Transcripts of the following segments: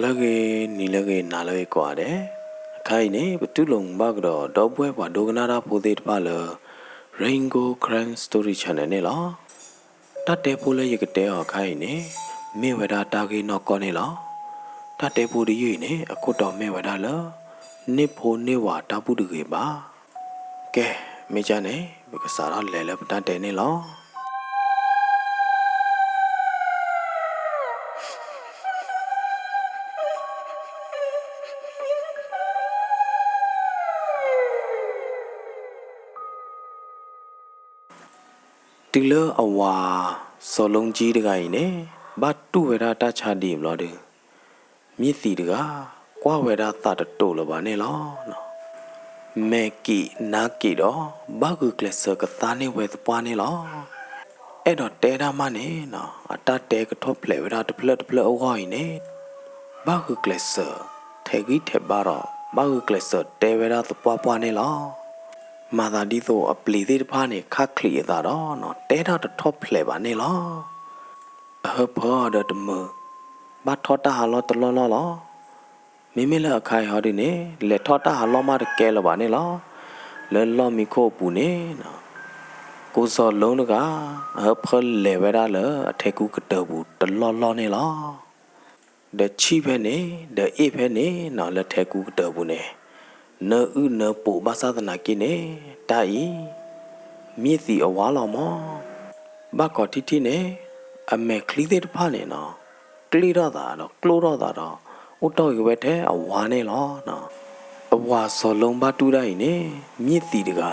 လၢဂ့ၤ နံၤလၢဂ့ၤ နၤလၢဂ့ၤကိးဂၤဒဲး, အခါအံၤန့ၣ် ပတူၢ်လိာ်မုာ်ဘၣ်ကဒီး ဒီပုၢ်ဝဲၢ်ပှၤဒိကနၣ်တၢ်ဖိသ့ၣ်တဖၣ်လၢ Rain Gold Karen Story Channel န့ၣ်လီၤ. တၢ်တဲဖိလၢယကတဲအီၤအခါအံၤန့ၣ် မ့ၢ်ဝဲဒၣ်တၢ်ဂ့ၢ်နီၢ်ကီၢ်န့ၣ်လီၤ. တၢ်တဲဖိတယုၢ်အံၤန့ၣ် အခိၣ်တီမ့ၢ်ဝဲဒၣ်လၢ န့ၢ်ဖိန့ၢ်ဝၤတၢ်ဘူၣ်တဂ့ၤဘၣ်. ကဲ, မ့ၢ်ကန့ၣ် ပကစးထီၣ်လဲၤလၢပတၢ်တဲန့ၣ်လီၤ. တုၤလၢအဝၤစီၤလိကၠံတဂၤအံၤန့ၣ် ဘၣ်တူၢ်ဝဲဒၣ်တၢ်ဆါဒံးဘျီဒီး မ့ၢ်သံးတဂၤ ကွၢ်ဝဲဒၣ်သးတတိာ်လၢၤဘၣ်န့ၣ်လီၤ. မဲာ်က့ၤနါက့ၤဒီး ဘၣ်ဂုာ်ကျဲးစၢးကသါန့ၢ်ဝဲသပှၢ်န့ၣ်လီၤ. အဲၣ်ဒိးတဲဒၣ်မးန့ၣ် အတၢ်တဲကထီၣ်ဖျဲးဝဲဒၣ်တဖျၢၣ်တဖျၢၣ်အဂီၢ်အံၤန့ၣ် ဘၣ်ဂုာ်ကျဲးစၢး ထဲးဂံၢ်ထဲးဘါဒီး ဘၣ်ဂုာ်ကျဲးစၢးတဲဝဲဒၣ်သပှၢ်ပှၢ်န့ၣ်လီၤ. မၤသးဒ်သိးအပျ့ၤသ့ၣ်တဖၣ်န့ၣ် ခးချံးအသးဒီး တဲတၢ်တထီၣ်ဖျဲးဘၣ်န့ၣ်လီၤ. အဟၢဖၢအီၤဒီးတမုာ် ဘၣ်ထီၣ်တၢ်ဟးလီၢ်တလီၢ်လီၢ်လီၤ. မ့မ့ၢ်လၢအခါအံၤဟီဒုန့ၣ် လဲၤထီၣ်တၢ်ဟးလီၢ်မးတကဲလၢၤဘၣ်န့ၣ်လီၤ. လၢလီၢ်မံခိၣ်အပူၤန့ၣ် ကိၢ်စီၤလိတဂၤ အဟၢဖၢလဲၤဝဲဒၣ်လၢအထဲကူကတၢၢ်ပူၤတလီၢ်လီၢ်န့ၣ်လီၤ. ဒီးဆံၣ်ဖဲန့ၣ် ဒီးအ့ၣ်ဖဲန့ၣ်နီၤ လၢထဲကူကတၢၢ်ပူၤန့ၣ် နၢအုၣ်နၢပှိၤဘၣ်ဆၣ်သနာ်က့န့ၣ် တၢ်အံၤ မ့ၢ်သံးအဝၤလီၤမး. ဘၣ်ကိးထံၣ်ထံၣ်န့ၣ် အမဲာ်ချံသ့ၣ်တဖၣ်န့ၣ်နီၤ ကျ့ၣ်ထီၣ်သးဒီးကျိၣ်ထီၣ်သးဒီး အိၣ်တီၢ်ဂ့ၤဝဲထဲအဝၤန့ၣ်လီၤ. အဝၤစီၤလိဘၣ်တူၢ်ဒၣ်အံၤန့ၣ် မ့ၢ်သံးတဂၤ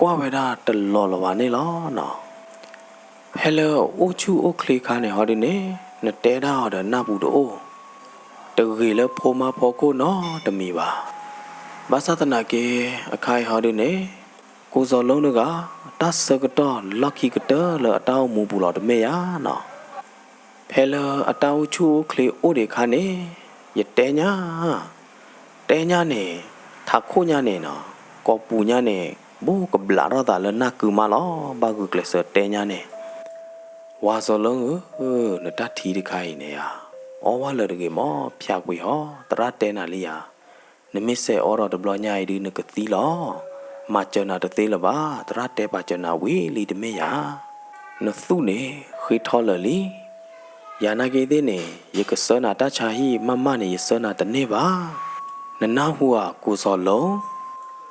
ကွၢ်ဝဲဒၣ်တလီၤလၢၤဘၣ်န့ၣ်လီၤနီၤ. ဖဲလၢအအိၣ်ဆူၣ်အိၣ်ချ့ခါန့ၣ်ဟီဒုန့ၣ် နတဲဒၣ်အီၤဒီးနၢ်ပူၤတအိၣ်, တဂ့ၤလၢဖိမါဖီခိၣ်နီတမံၤဘၣ်. ဘၣ်ဆၣ်သနာ်က့ အခါအံၤဟီဒုန့ၣ် ကိၢ်စီၤလိတဂၤ တၢ်ဆၢကတီၢ်လီၢ်ခံကတၢၢ်လၢအတၢ်အိၣ်မူပူၤလီၤတမ့ၢ်ဧါနီၤ. ဖဲလၢအတၢ်အိၣ်ဆူၣ်အိၣ်ချ့အိၣ်ဒံးအခါန့ၣ် ယတဲညါ တဲညါန့ၣ် ထးခိၣ်ညါန့ၣ်နီၤ ကိာ်ပူၤညါန့ၣ် ဘူးကဘျးထီၣ်သးလၢနၢ်ကုမးလီၤ. ဘၣ်ဂုာ်ကျဲးစၢးတဲညါန့ၣ် ဝၤစီၤလိဧၢ, နတၢ်ထံတခါအံၤန့ၣ်ဧါ အီဝဲလၢတဂ့ၤမး ဖၠးကွံာ်ဟီ သရၣ်တဲနၤလံဧါ. နမ့ၢ်စဲးအီထီၣ်တဘျီညါအံၤဒု နကသံလီၤ. မၤစၢၤနၤတသ့လၢၤဘၣ်, သရၣ်တဲပာ်စၢၤနၤဝံၤလံတမ့ၢ်ဧါ. နသူၣ်န့ၣ် ဃ့ထီလၢာ်လံ. ယၤနာ်က့သ့ၣ်န့ၣ် ယကဆှၢနၤတၢ်ဆါဟံၣ်မးမးန့ၣ် ယဆှၢနၤတန့ၢ်ဘၣ်. နနၢ်ဟူဧါ ကိၢ်စီၤလိ,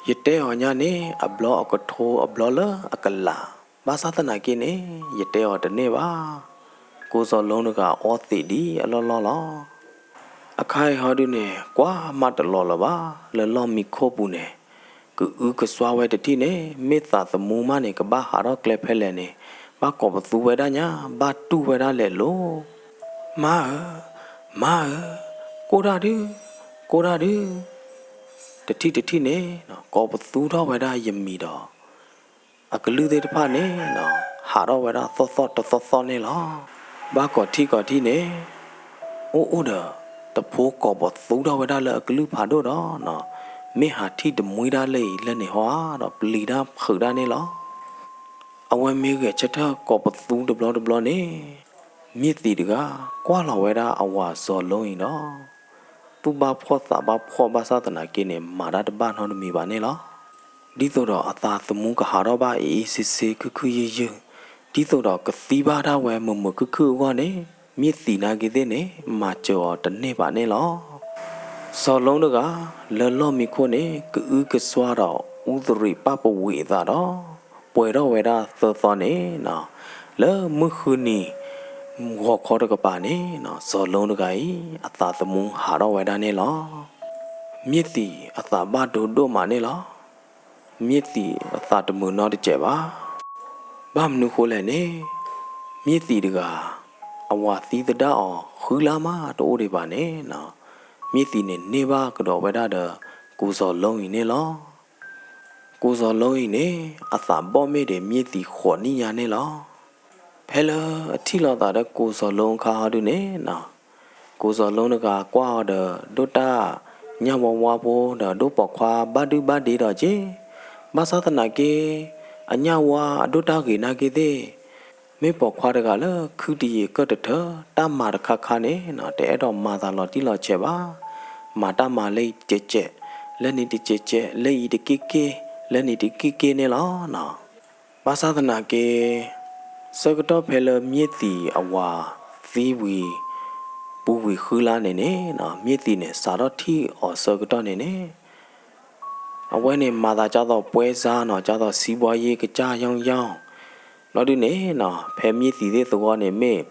ယတဲအီၤညါန့ၣ် အဘျီအကထိအဘျီလၢအကလး, ဘၣ်ဆၣ်သနာ်က့န့ၣ် ယတဲအီၤတန့ၢ်ဘၣ်. ကိၢ်စီၤလိတဂၤအီသံးဒံးအလီၢ်လီၢ်လီၤ. အခါအံၤဟီဒုန့ၣ် ကွၢ်မးတလီၤလၢၤဘၣ် လၢလီၢ်မံခိၣ်ပူၤန့ၣ် ကအုကစွါဝဲတထံၣ်န့ၣ် မ့ၢ်သးသမူမးန့ၣ် ကဘၣ်ဟးထီၣ်ကျဲဖဲလဲၣ်န့ၣ် ဘၣ်ကိးပသူဝဲဒၣ်ညါ ဘၣ်တူၢ်ဝဲဒၣ်လဲာ်လိၤ. မါဧၢ, မါဧၢ, ကိၢ်တၢ်ဒု, ကိၢ်တၢ်ဒု. တထံၣ်တထံၣ်န့ၣ် ကိးပသူထီၣ်ဝဲဒၣ်ယမံၤဒီး အကလုၢ်သ့ၣ်တဖၣ်န့ၣ် ဟးထီၣ်ဝဲဒၣ်သီၣ်သီၣ်တသီၣ်သီၣ်န့ၣ်လီၤ. ဘၣ်ကိးထံၣ်ကိးထံၣ်န့ၣ် အိၣ်အိၣ်ဒီး တဖိကိးပသူထီၣ်ဝဲဒၣ်လၢအကလုၢ်ဖးဒိၣ်ဒီး မ့ၢ်ဟးထံၣ်တမှံတၢ်လၢအံၤလၢန့ၣ်ဟီဧါဒီး ပျံၤတၢ်ဖုးတၢ်န့ၣ်လီၤ. အဝဲမ့ၢ်ဂဲၤဆၢထၢၣ်ကိးပသူတဘျီတဘျီန့ၣ် မ့ၢ်သံးတဂၤ ကွၢ်လီၤဝဲဒၣ်အဝၤစီၤလိအံၤဒီး သူၣ်ဘၣ်ဖှီၣ်သးဘၣ်ဖှီၣ်ဘၣ်ဆၣ်သနာ်က့န့ၣ် မၤတၢ်တဘၣ်နီတမံၤဘၣ်န့ၣ်လီၤ. ဒ်သိးဒီးအသးသမူကဟးထီၣ်ဘၣ်အ့ၣ်အ့ၣ်ဆ့ဆ့ခုၣ်ခုၣ်ယုၢ်ယုၢ်, ဒ်သိးဒီးကသံဘၣ်ဒၣ်ဝဲမုာ်မုာ်ခုၣ်ခုၣ်အဂီၢ်န့ၣ် မ့ၢ်သံးနာ်က့သ့ၣ်န့ၣ် မၤစၢၤအီၤတန့ၢ်ဘၣ်န့ၣ်လီၤ. စီၤလိတဂၤ လၢလီၢ်မံခိၣ်န့ၣ် ကအုကစွါဒီးအူသရံးပၣ်ပဝံးအသးဒီး ပှဲၤထီၣ်ဝဲဒၣ်သၢသီန့ၣ် လၢမုၢ်ဃုနံၤ ဂီၤခီတကပၤန့ၣ် စီၤလိတဂၤအံၤ အသးသမူဟးထီၣ်ဝဲဒၣ်န့ၣ်လီၤ. မ့ၢ်သံးအသးဘၣ်ဒိဒိၣ်မးန့ၣ်လီၤ. မ့ၢ်သံးအသးတမုာ်နီတစဲးဘၣ်. ဘၣ်မနုၤဃိလဲၣ်န့ၣ် မ့ၢ်သံးတဂၤ အဝၤသံသဒၣ်အီၤဃုလါမးတအိၣ်ဒံးဘၣ်န့ၣ် မ့ၢ်သံးန့ၣ်န့ၢ်ဘၣ်ကဒီးဝဲဒၣ်ဒီး ကိၢ်စီၤလိအံၤန့ၣ်လီၤ. ကိၢ်စီၤလိအံၤန့ၣ် အသးဘီၣ်မ့ၢ်ဒံးမ့ၢ်သံးဃိးနံၣ်ညါန့ၣ်လီၤ. ဖဲလၢအထံၣ်လိာ်သးဒီးကိၢ်စီၤလိအခါဟီဒုန့ၣ် ကိၢ်စီၤလိတဂၤကွၢ်အီၤဒီး ဒိၣ်တၢ်ညၣ်ဝါဝါဖိဒီးဒိၣ်ပိာ်ခွါဘၣ်ဒုဘၣ်ဒ့ဒီးက့, ဘၣ်ဆၣ်သနာ်က့ အညၣ်ဝါအဒိၣ်တၢ်ဂ့ၤနာ်က့သ့ၣ် မ့ၢ်ပိာ်ခွါတဂၤလၢခုတယံာ်ကၢၢ်တထၢ, တၢ်မၤတခါခါန့ၣ်နီၤ တအဲၣ်ဒိးမၤသးလီၤတံၢ်လီၤဆဲးဘၣ်. မၤတၢ်မၤလၢအံၤတကဲးကဲး, လၢန့ၣ်တကဲးကဲး, လၢအံၤတက့ၢ်က့ၢ်, လၢန့ၣ်တက့ၢ်က့ၢ်န့ၣ်လီၤနီၤ. ဘၣ်ဆၣ်သနာ်က့ ဆၢကတီၢ်ဖဲလၢမၠ့ၢ်သံးအဝၤသံဝံၤ ပူၤဝံၤဃုလါန့ၣ်န့ၣ်နီၤ, မၠ့ၢ်သံးန့ၣ် စးထီၣ်ထံၣ်အီၤဆၢကတီၢ်န့ၣ်န့ၣ် အဝဲန့ၣ်မၤသးဒ်သိးပွဲစားနီၤ, ဒ်သိးစီးပွားရေးကစၢ်ယွင်ၢ်ယွင်ၢ်, ဘျီဒုန့ၣ်နီၤ ဖဲမၠ့ၢ်သံးသ့ၣ်သဝီန့ၣ်မ့ၢ်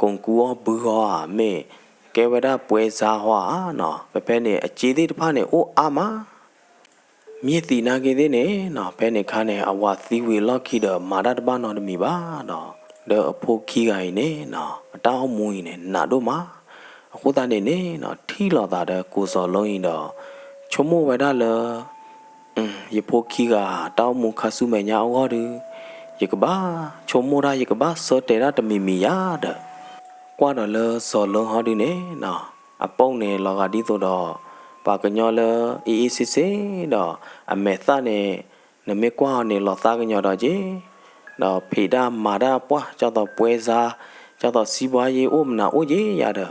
ကိးကူအီၣ်ဘုဟီဧါ, မ့ၢ်ကဲဝဲဒၣ်ပွဲစားဟီဧါနီၤ, ဖဲဖဲန့ၣ် အစ့သ့ၣ်တဖၣ်န့ၣ် အိၣ်အါမး. မၠ့ၢ်သံးနာ်က့သ့ၣ်န့ၣ်နီၤ ဖဲန့ၣ်ခါန့ၣ် အဝၤသံဝံၤအလီၢ်ခံဒီး မၤတၢ်တဘၣ်နီတမံၤဘၣ်ဒီး, ဒီးအဖိခံဂၤအံၤန့ၣ်နီၤ အတၢ်အိၣ်မူအံၤန့ၣ် နးဒိၣ်မး. အဃိသတးန့ၣ်န့ၣ်နီၤ ထံၣ်လိာ်သးဒီးကိးစီၤလိအံၤဒီး ဆိကမိၣ်ဝဲဒၣ်လၢ ယဖိခံဂၤ တၢ်အိၣ်မူခါဆူမဲာ်ညါအဂီၢ်ဒီး ယကဘၣ်ဆိကမိၣ်တၢ် ယကဘၣ်ဆၢတဲာ်တၢ်တမံၤမံၤယါဒီး ကွၢ်ဒီးလၢစီၤလိဟီဒုန့ၣ်နီၤ အပိာ်န့ၣ်လီၤဂာ်ဒ်သိးဒီး ပှၤကညီလၢ အ့ၣ်အ့ၣ်ဆ့ဆ့ဒီး အမဲာ်သၣ်န့ၣ် နမ့ၢ်ကွၢ်အီၤန့ၣ် လီၤသးကညီၤဒီးက့ၤ ဒီးဖံးတၢ်မၤတၢ်ပှၢ် ဒ်သိးပွဲစား ဒ်သိးစီးပွားရေးအိၣ်မနုၤအိၣ်က့ၤယါဒီး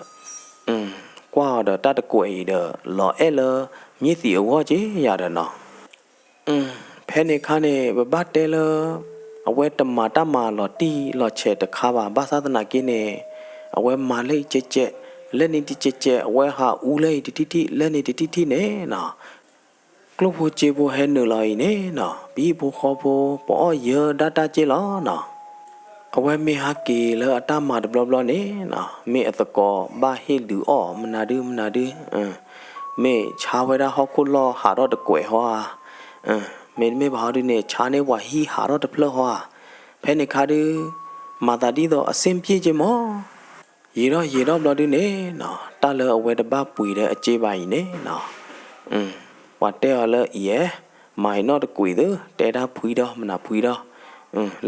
ကွၢ်အီၤဒီးတၢ်တကွဲးအံၤဒီး လီၤအဲၣ်လၢမၠ့ၢ်သံးအဂီၢ်က့ၤယါဒီးနီၤ. ဖဲန့ၣ်ခါန့ၣ် ပဘၣ်တဲလၢ အဝဲတမၤတၢ်မၤလီၤတံၢ်လီၤဆဲးတခါဘၣ်. ဘၣ်ဆၣ်သနာ်က့န့ၣ် အဝဲမၤလၢအံၤကဲးကဲး, လၢန့ၣ်တကဲးကဲး, အဝဲဟးအူလၢအံၤတထံၣ်ထံၣ်, လၢန့ၣ်တထံၣ်ထံၣ်န့ၣ်နီၤ ကျိၣ်ဖိစ့ဖိဟဲနုာ်လီၤအံၤန့ၣ်နီၤ ပဟံၣ်ဖိဃီဖိ ပအီၣ်ယၢဒၣ်တၢ်က့ၤလီၤနီၤ. အဝဲမ့ၢ်ဟးက့ၤလၢအတၢ်မၤတဘျီဘျီန့ၣ်နီၤ မ့ၢ်အသကိးဘၣ်ဟ့ၣ်ဒုးအီၣ်မနုၤဒုမနုၤဒု မ့ၢ်ဆါဝဲဒၣ်ဟီၣ်ခိၣ်လီၢ်ဟးထီၣ်တကွဲးဟီဧါ, မ့တမ့ၢ်ဘၣ်ဟီဒုန့ၣ် ဆါန့ၢ်ပှၤဟံၣ်ဟးထီၣ်တဖျၢၣ်ဟီဧါ. ဖဲန့ၣ်ခါဒု မၤသးဒ်သိးအဆင်ပြေက့ၤမး ယံာ်ထီၣ်ယံာ်ထီၣ်ဘျီဒုန့ၣ်နီၤ တၢ်လၢအဝဲတဘၣ်ပှ့ၤဒီးအစ့ဘၣ်အံၤန့ၣ်နီၤ ပှၤတဲအီၤလၢအံၤအဲ မၤအံၤနီတကွံာ်သု တဲတၢ်ဖှံဒီးမနုၤဖှံဒီး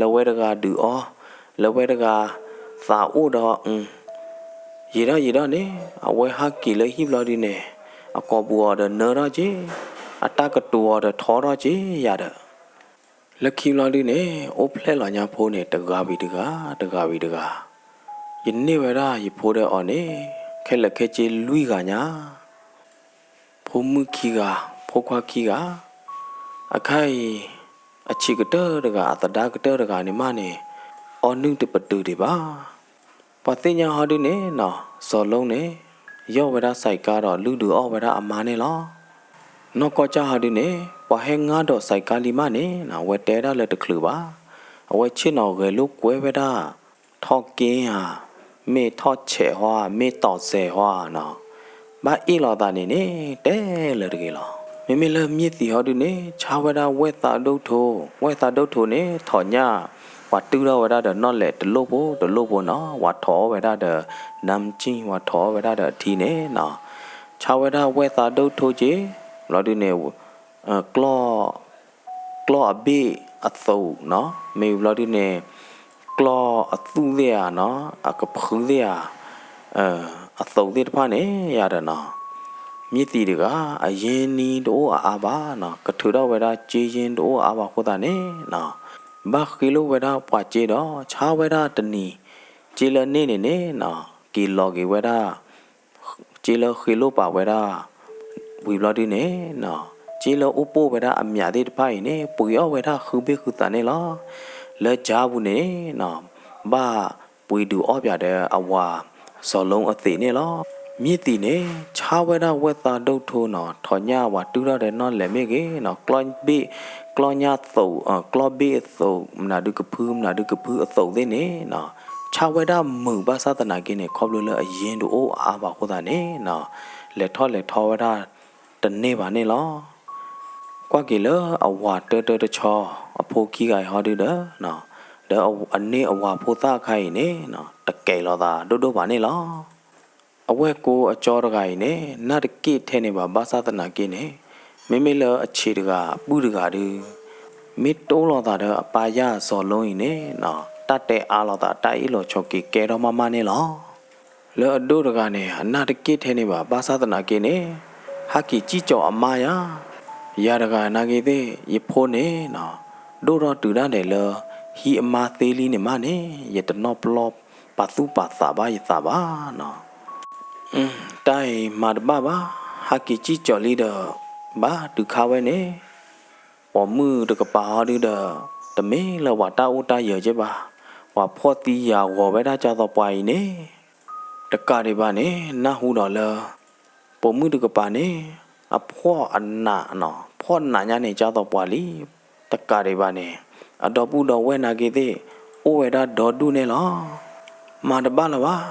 လၢဝဲတဂၤဒုးအီၣ် လၢဝဲတဂၤသးအိၣ်ဒီး ယံာ်ထီၣ်ယံာ်ထီၣ်န့ၣ် အဝဲဟးက့ၤလၢဟံၣ်ဘျီဒုန့ၣ် အကိာ်ပူၤအီၤဒီးနၢထီၣ်က့ၤ အတၢ်ကတိၤအီၤဒီးထီထီၣ်က့ၤယၤဒီး လၢခံဘျီဒုန့ၣ် အိၣ်ဖျဲၣ်လီၤညါဖိန့ၣ် တဂၤဝံၤတဂၤ တဂၤဝံၤတဂၤ ယန့ၢ်ဝဲဒၣ်ယဖိဒီးအီၤန့ၣ် ခဲလၢာ်ခဲဆ့လွံၢ်ဂၤညါ ဖိမုၣ်ခံဂၤ ဖိခွါခံဂၤ အခါအံၤ အဆံးကတၢၢ်တဂၤ အသဒါကတၢၢ်တဂၤန့ၣ်မးန့ၣ် အီနုၢ်တပတုာ်ဒံးဘၣ်. ပှၤသ့ၣ်ညါဟီဒုန့ၣ်နီၤ စီၤလိန့ၣ် ယီၢ်ဝဲဒၣ်စဲးကါဒီးလုၢ်ဒုးအီၣ်ဝဲဒၣ်အမါန့ၣ်လီၤ. နီၢ်ကီၢ်ကၢ်ဟီဒုန့ၣ် ပှၤဟဲငါဒီးစဲးကါလံမးန့ၣ်နီၤ အဝဲတဲဒၣ်လၢတချုးဘၣ်. အဝဲဆ့ၣ်နီၤဂဲၤလိာ်ကွဲဝဲဒၣ် ထီၣ်က့ဧါ, မ့ၢ်ထီၣ်ဆဲးဟီဧါ, မ့ၢ်တီၤစဲးဟီဧါနီၤ, ဘၣ်အ့ၣ်လိာ်သးန့ၣ်န့ၣ် တဲလၢာ်တဂ့ၤလီၤ. မ့မ့ၢ်လၢမၠ့ၢ်သံာ်ဟီဒုန့ၣ် ဆါဝဲဒၣ်ဝဲၢ်သးဒိၣ်ထိ, ဝဲၢ်သးဒိၣ်ထိန့ၣ် ထီၣ်ညၣ် ပှၤတုၢ်ထီၣ်ဝဲဒၣ်ဒီးနီၣ်လဲၣ်တလိၣ်ဖိတလိၣ်ဖိနီၤ, ပှၤထိးအီၣ်ဝဲဒၣ်ဒီး နါမကၠံၣ်, ပှၤထိးအီၣ်ဝဲဒၣ်ဒီးအထံန့ၣ်နီၤ, ဆါဝဲဒၣ်ဝဲၢ်သးဒိၣ်ထိက့, ဘျီဒုန့ၣ် ကျီၢ်အဘ့ၣ်အသိးနီၤ, မ့ၢ်ဘျီဒုန့ၣ် ကျီၢ်အသူၣ်သ့ၣ်ဧါနီၤ, အကဖုသ့ၣ်ဧါ, အသိးသ့ၣ်တဖၣ်န့ၣ်ယၤဒီးနီၤ, မၠ့ၢ်သံာ်တဂၤ အရ့နံၤတအိၣ်အါအါဘၣ်နီၤ, ကထုးထီၣ်ဝဲဒၣ်စ့ရ့တအိၣ်အါအါဘၣ်အဃိသတးန့ၣ်နီၤ, ဘၣ်ဃ့လိာ်ဝဲဒၣ်ပှၤစ့ဒီး ဆါဝဲဒၣ်တနံၤ, စ့လၢန့ၣ်န့ၣ်န့ၣ်နီၤ က့ၤလီၤက့ၤဝဲဒၣ် စ့လၢဃ့လိာ်ပာ်ဝဲဒၣ် ဝံၤဘျီဒုန့ၣ်နီၤ, စ့လၢအိၣ်ပိၢ်ဝဲဒၣ်အမျးသ့ၣ်တဖၣ်အံၤန့ၣ် ပှ့ၤအီၣ်ဝဲဒၣ်ဃုဘ့ၣ်ဃုသးန့ၣ်လီၤ. လၢကၠါပူၤန့ၣ်နီၤ ဘၣ်ပှ့ၤဒုးအီၣ်ပၠးဒီးအဝၤစီၤလိအသံးန့ၣ်လီၤ. မၠ့ၢ်သံာ်န့ၣ် ဆါဝဲဒၣ်ဝဲၢ်သးဒိၣ်ထိနီၤ, ထီၣ်ညၣ်ဝၤတုၢ်ထီၣ်ဒီးနီၣ်လဲၣ်မ့ၢ်ဂ့ၤနီၤ, ကျီၢ်ဘ့ၣ်, ကျီၢ်ညၣ်သိး, ကျီၢ်ဘ့ၣ်အသိး, မနုၤဒုကဖု, မနုၤဒုကဖုအသိးသ့ၣ်န့ၣ်နီၤ, ဆါဝဲဒၣ်မုာ်ဘၣ်ဆၣ်သနာ်က့န့ၣ် ခီဖျိလၢအရ့တအိၣ်အါဘၣ်အဃိသတးန့ၣ်နီၤ, လဲၤထီၣ်လဲၤထီဝဲဒၣ်တန့ၢ်ဘၣ်န့ၣ်လီၤ. ကွၢ်က့ၤလၢအဝၤတၢတၢတဆီ အဖိခံဂၤအံၤဟီဒုဒီး, ဒီးအန့ၢ်အဝၤဖိသၣ်အခါအံၤန့ၣ်နီၤ တကဲးလိာ်သးဒိၣ်ဒိၣ်ဘၣ်န့ၣ်လီၤ. အဝဲၢ်ကိအကၠီတဂၤအံၤန့ၣ် နၢ်တက့ၢ်ထဲန့ၣ်ဘၣ် ဘၣ်ဆၣ်သနာ်က့န့ၣ် မ့မ့ၢ်လၢအဆံးတဂၤအပုၢ်တဂၤဒီး မ့ၢ်တိၢ်လိာ်သးဒီးအပၢ်ယၢ်စီၤလိအံၤန့ၣ်နီၤ တၢ်တဲအါလိာ်သး တၢ်အ့ၣ်လိာ်ဆိးက့ၤကဲထီၣ်မးမးန့ၣ်လီၤ. လၢအဒိၣ်တဂၤန့ၣ် အနၢ်တက့ၢ်ထဲန့ၣ်ဘၣ် ဘၣ်ဆၣ်သနာ်က့န့ၣ် ဟးက့ၤစံၣ်ကၠီၤအမါယၤ, ယၤတဂၤနာ်က့သ့ၣ် ယဖိန့ၣ်နီၤ ဒိၣ်ထီၣ်တုၤဒၣ်လဲာ်လၢ ဟံးအမါသ့လံန့ၣ်မးန့ၣ် ယတနီၣ်ပလီၢ်ပာ်သူၣ်ပာ်သးဘၣ်ယသးဘၣ်နီၤ. တၢ်အံၤမၤတဘၣ်ဘၣ်, ဟးက့ၤစံၣ်ကၠီၤလံဒီး ဘၣ်ဒုးခါဝဲန့ၣ်, ပိာ်မုၣ်တကပၤဟီဒုဒီး တမ့ၢ်လၢပှၤတၢ်အိၣ်တၢ်ယၢၤက့ဘၣ်, ပှၤဖှီၣ်သံယာ်ဂီၤဝဲဒၣ်ကၠီသီပှၤအံၤန့ၣ် တကးဒံးဘၣ်န့ၣ် နၢ်ဟူဒီးလၢ ပိာ်မုၣ်တကပၤန့ၣ် အဖှီၣ်အနးနီၤ, ဖှီၣ်နးညါန့ၣ် ကၠီသီပှၤလံ. တကးဒံးဘၣ်န့ၣ် အဒီပုၢ်ဒီဝဲၢ်နာ်က့သ့ၣ် အိၣ်ဝဲဒၣ်ဒီဒူၣ်န့ၣ်လီၤ. မၤတဘၣ်လၢၤဘၣ်,